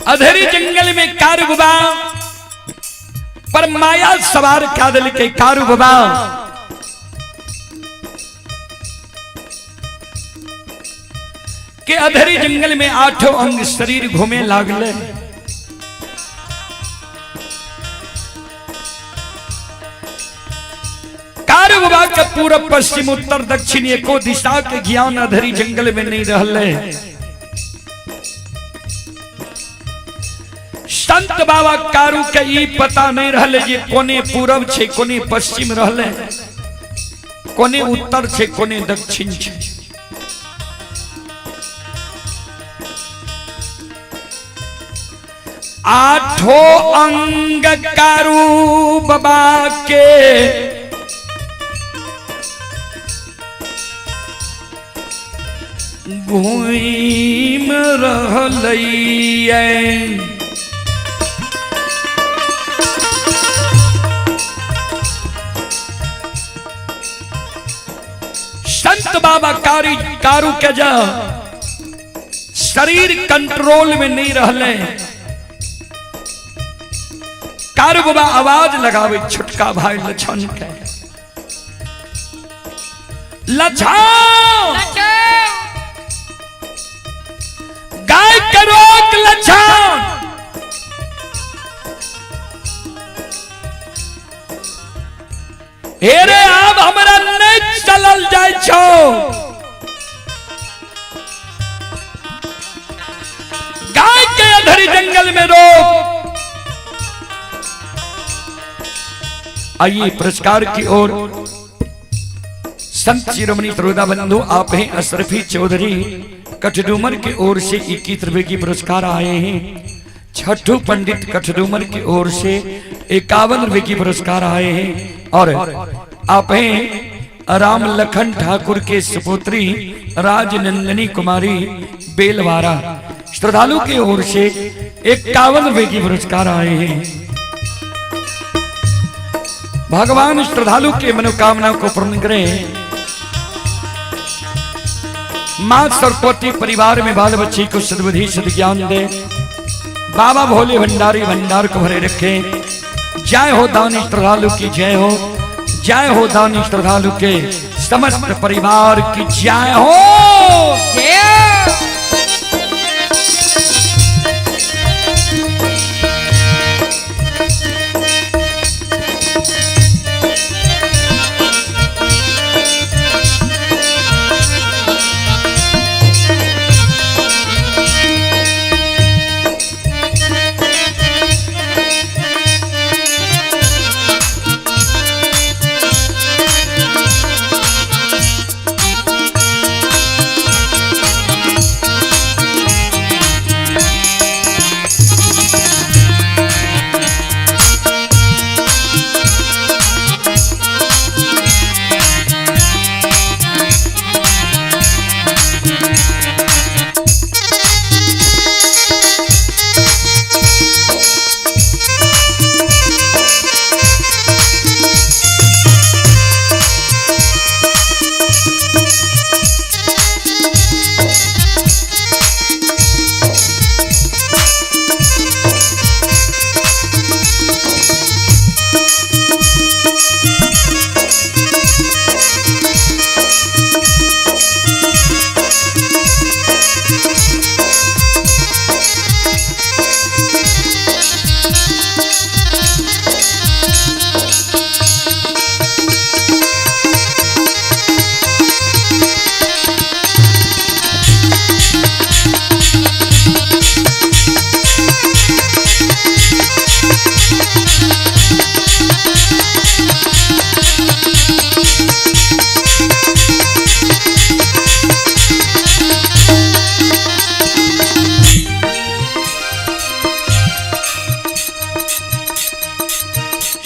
Speaker 1: अधरी जंगल में कारू बाबा पर माया सवार कह दिलकै। कारू बाबा के अधरी जंगल में आठों अंग शरीर घूमे लागले। कारू बाबा के पूरब पश्चिम उत्तर दक्षिण एको दिशा के ज्ञान अधरी जंगल में नहीं रहले। संत बाबा कारू के ई पता नहीं रहले जे कोने पूरब छे कोने पश्चिम रहले, कोने उत्तर छे कोने दक्षिण छे। आठों अंग कारू बाबा के घूम रहलैया। भक्त बाबा कारी कारू के जा शरीर कंट्रोल में नहीं रहले। कारू बाबा आवाज लगावे छोटका भाई लछन के, लछन गाय के रोक लछन। हेरे आब हमरा नहीं चलल जाय छौ। गाय के अधरी जंगल में रोक। आइए पुरस्कार की ओर। संत शिरोमणि त्रोदा बंधु आप हैं अशरफी चौधरी कठडूमर की ओर से 21 रुपए की पुरस्कार आए हैं। छठू पंडित कठडूमर की ओर से 51 रुपए की पुरस्कार आए हैं। और आप हैं राम लखन ठाकुर के सुपुत्री राजनंदिनी कुमारी बेलवारा श्रद्धालु की ओर से 51 रुपए की पुरस्कार आए हैं। भगवान श्रद्धालु के मनोकामना को पूर्ण करें। मां सरस्वती परिवार में बाल बच्चे को सद्बुद्धि सद्ज्ञान दे। बाबा भोले भंडारी भंडार को भरे रखे। जय हो दानी श्रद्धालु की जय हो। जय हो दानी श्रद्धालु के समस्त परिवार की जय हो।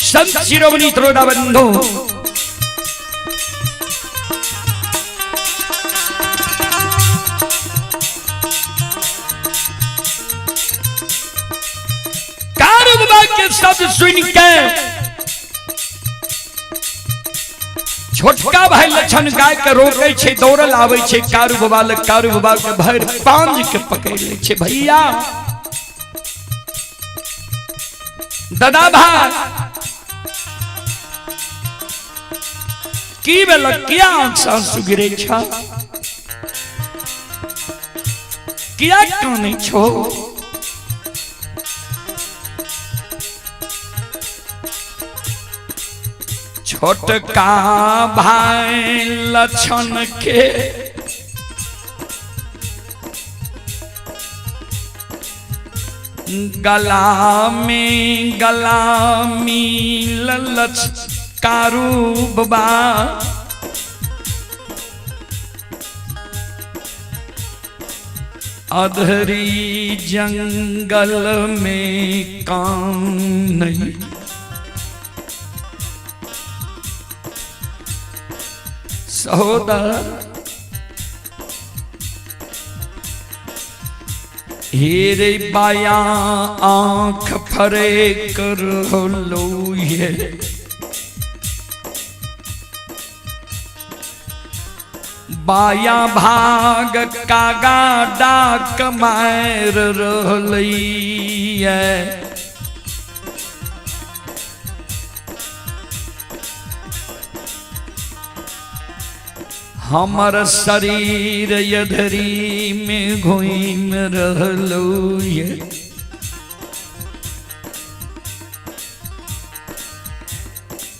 Speaker 1: संत शिरोमणि त्रोदा बंधु कारू बाबा के शब्द सुन के छोटका भाई लक्षण गाय के रोके छे, दौड़ल आवे छे कारू बाबा लग। कारू बाबा के भर पांज के पकड़ ले छे। भैया दादा भाई की भेलक, किया आंख आंसू गिरे छ, किया कानै छो? छोटका भाई लक्षण के गला में गला मिलल कारू बाबा। अधरी जंगल में काम नहीं, सहोदर हेरे बाया आंख फरे कर लो ये बाया भाग कागा डाक मार रहलैया। हमर शरीर यधरी में घुम रहलो ये।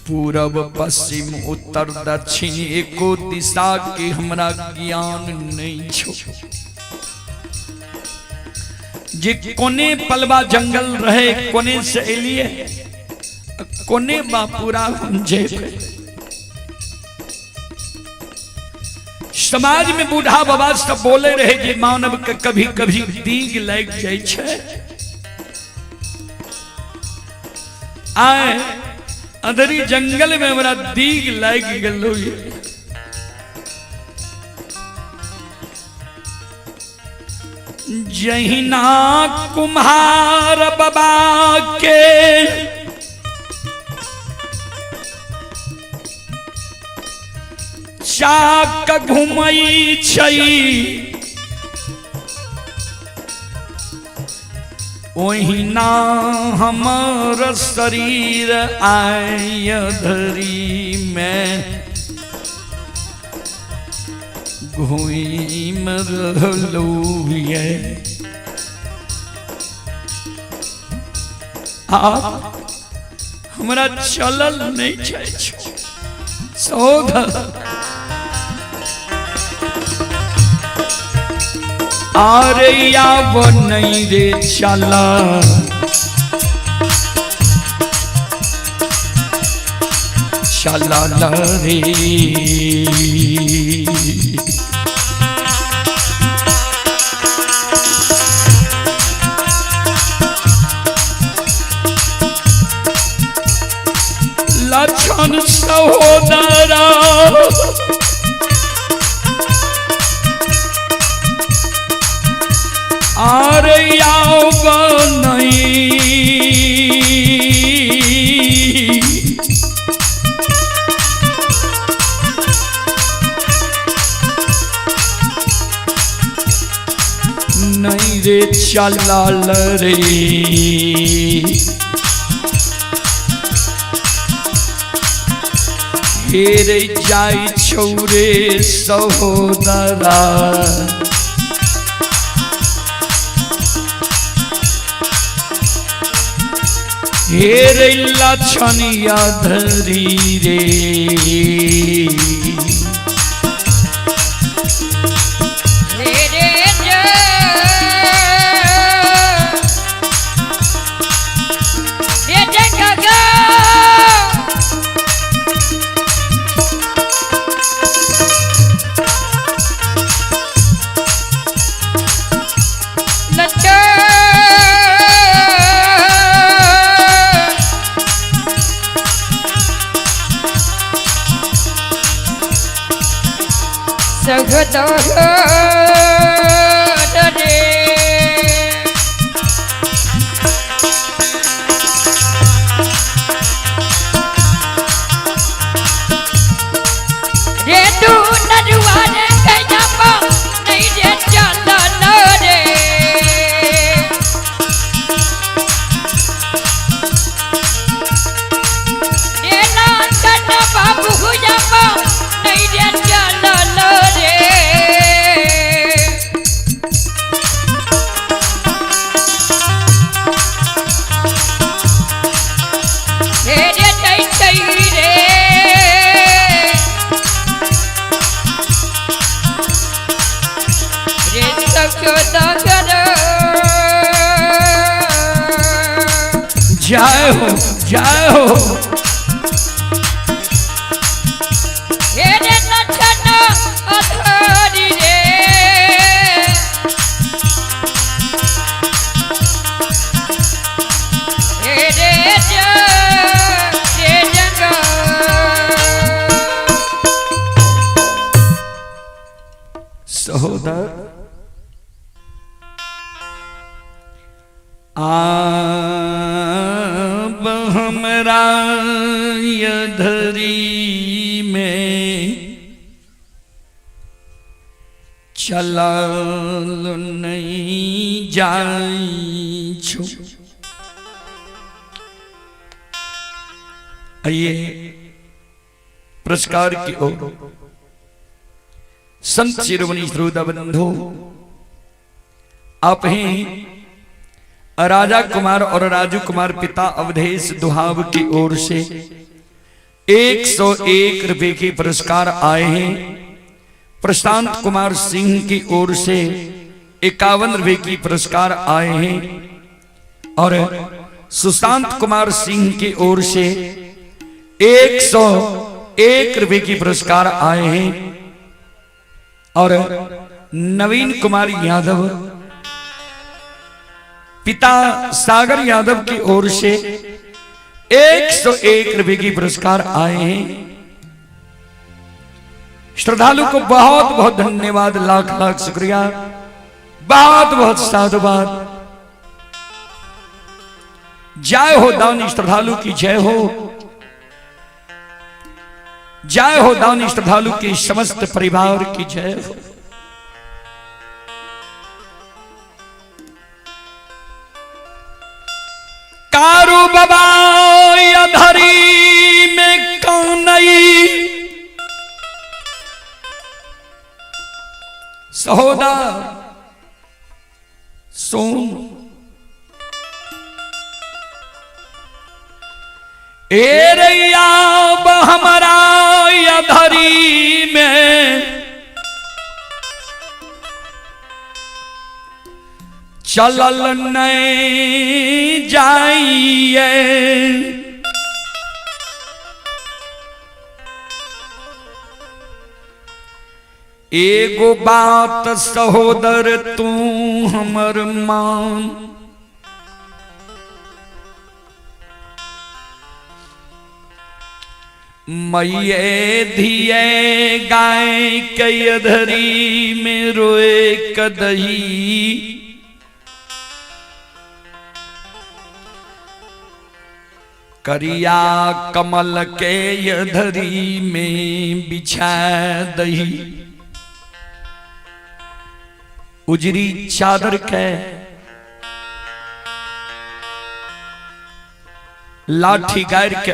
Speaker 1: पूरब पश्चिम उत्तर दक्षिण एको दिशा के हमरा ज्ञान नहीं छो। जे कोने पलवा जंगल रहे कोने से एलिए कोने बापूरा हम जेबे। समाज में बूढ़ा बाबा सब बोले रहे जे मानव के कभी कभी दीग लग जाए छे। आए अंधरी जंगल में हमरा दीग लग गेलो। जहिना कुम्हार बाबा के चाक घुमई छै ओहिना हमर शरीर आय धरी में घुम रहलो ये। आप हमरा चलल नहीं छै सहोदर आरे आव नहीं रे चला चला रे। लक्षण सहोदरा आरे आव नहीं नहीं रे चलाल रे। हेरे जाई छौरे सहोदरा हेरे लछनिया धरी रे। जय हो जय हो। सहोदर आब हमरा यधरी में चलल नहीं जाइ छो। आइए पुरस्कार की ओर संत शिरोमणि श्रोता बंधु, आप हैं राजा कुमार और राजू कुमार पिता अवधेश दुहाव की ओर से 101 रुपए के पुरस्कार आए हैं। प्रशांत कुमार सिंह की ओर से 51 रुपए की पुरस्कार आए हैं और सुशांत कुमार सिंह की ओर से 101 रुपए की पुरस्कार आए हैं और नवीन कुमार यादव पिता सागर यादव की ओर से 101 रुपए की पुरस्कार आए हैं। श्रद्धालु को बहुत बहुत धन्यवाद, लाख लाख शुक्रिया, बहुत बहुत साधुवाद। जय हो दानी श्रद्धालु की जय हो, जय हो दानी श्रद्धालु के समस्त परिवार की जय हो। कारू बाबा अधरी में कौनई सहोदा सोन ए रैया हमारा अधरी में चलल नहीं जाइए। एगो बात सहोदर तू हमर मान, मैये धिये गाय के अधरी में रोए कदही, करिया कमल के अधरी में बिछा दही। उजरी चादर के लाठी गायर के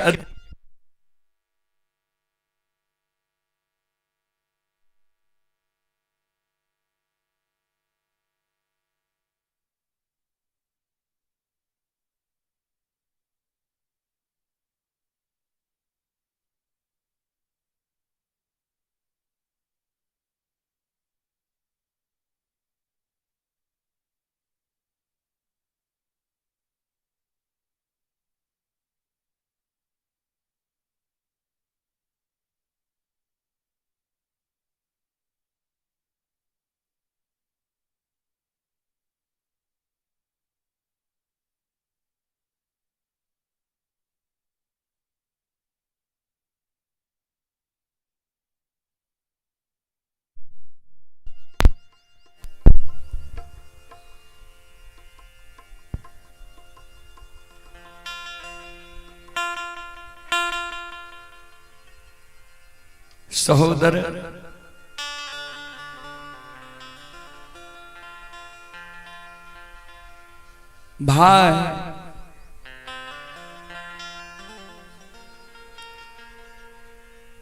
Speaker 1: सहोदर भाई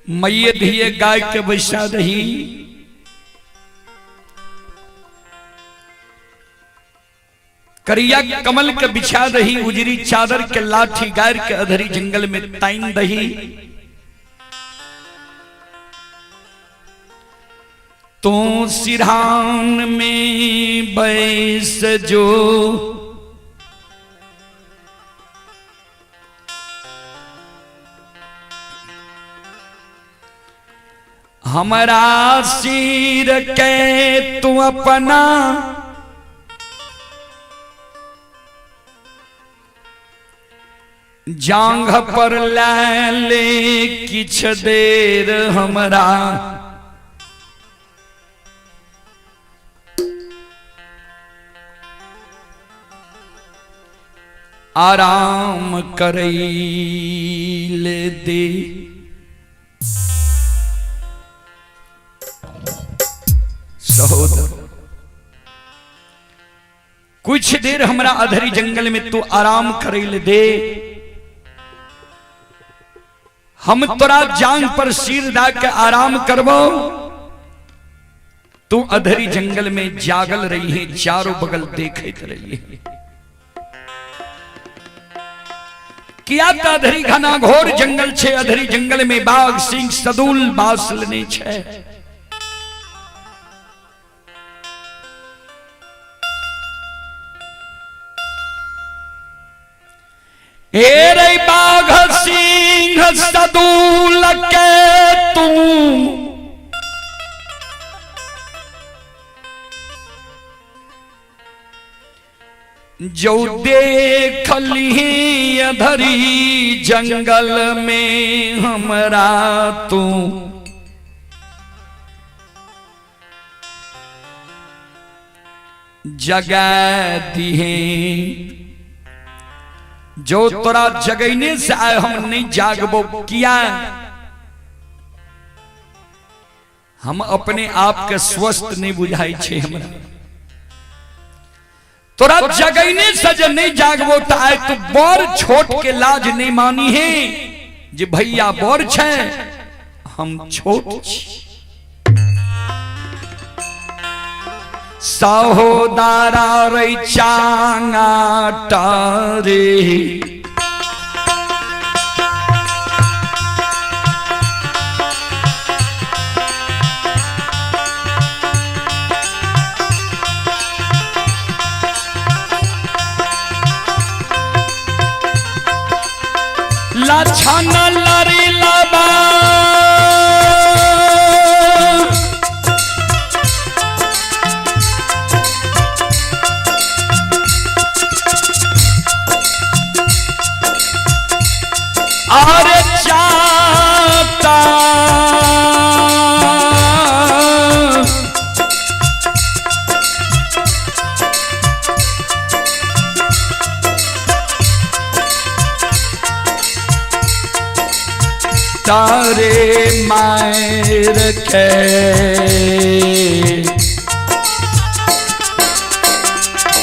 Speaker 1: मैये धिये गाय के बैसा दही, करिया कमल के बिछा दही, उजरी चादर के लाठी गाय के अधरी जंगल में ताइन दही। तो सिरहान में बैस जो हमारा सिर के तू अपना जांघ पर ले ले किछ देर हमरा आराम करैले दे। सहोदर कुछ देर हमरा अधरी जंगल में तू आराम करे ले दे। हम तोरा जांग पर सिर दा के आराम करबो, तू अधरी जंगल में जागल रही है, चारों बगल देखते रही है। किया त अधरी घना घोर जंगल छे, अधरी जंगल में बाघ सिंह सदुल बास लेने छे। हे रे बाघ सिंह सदूल के तू जो देखली अधरी जंगल में हमरा तू जगा दिहे। जो तोरा जगैने से आए हम नहीं जागबो, किया हम अपने आप के स्वस्थ नहीं बुझाई छे हमरा। तोरा जगैने से जे नहीं जागबो तो आए तू बड़ छोट के लाज नहीं मानी है जे भैया बड़ छे हम छोट छी। सहोदारा रे चांगा टारे लाछन लरी लबा और चाता तारे मार के।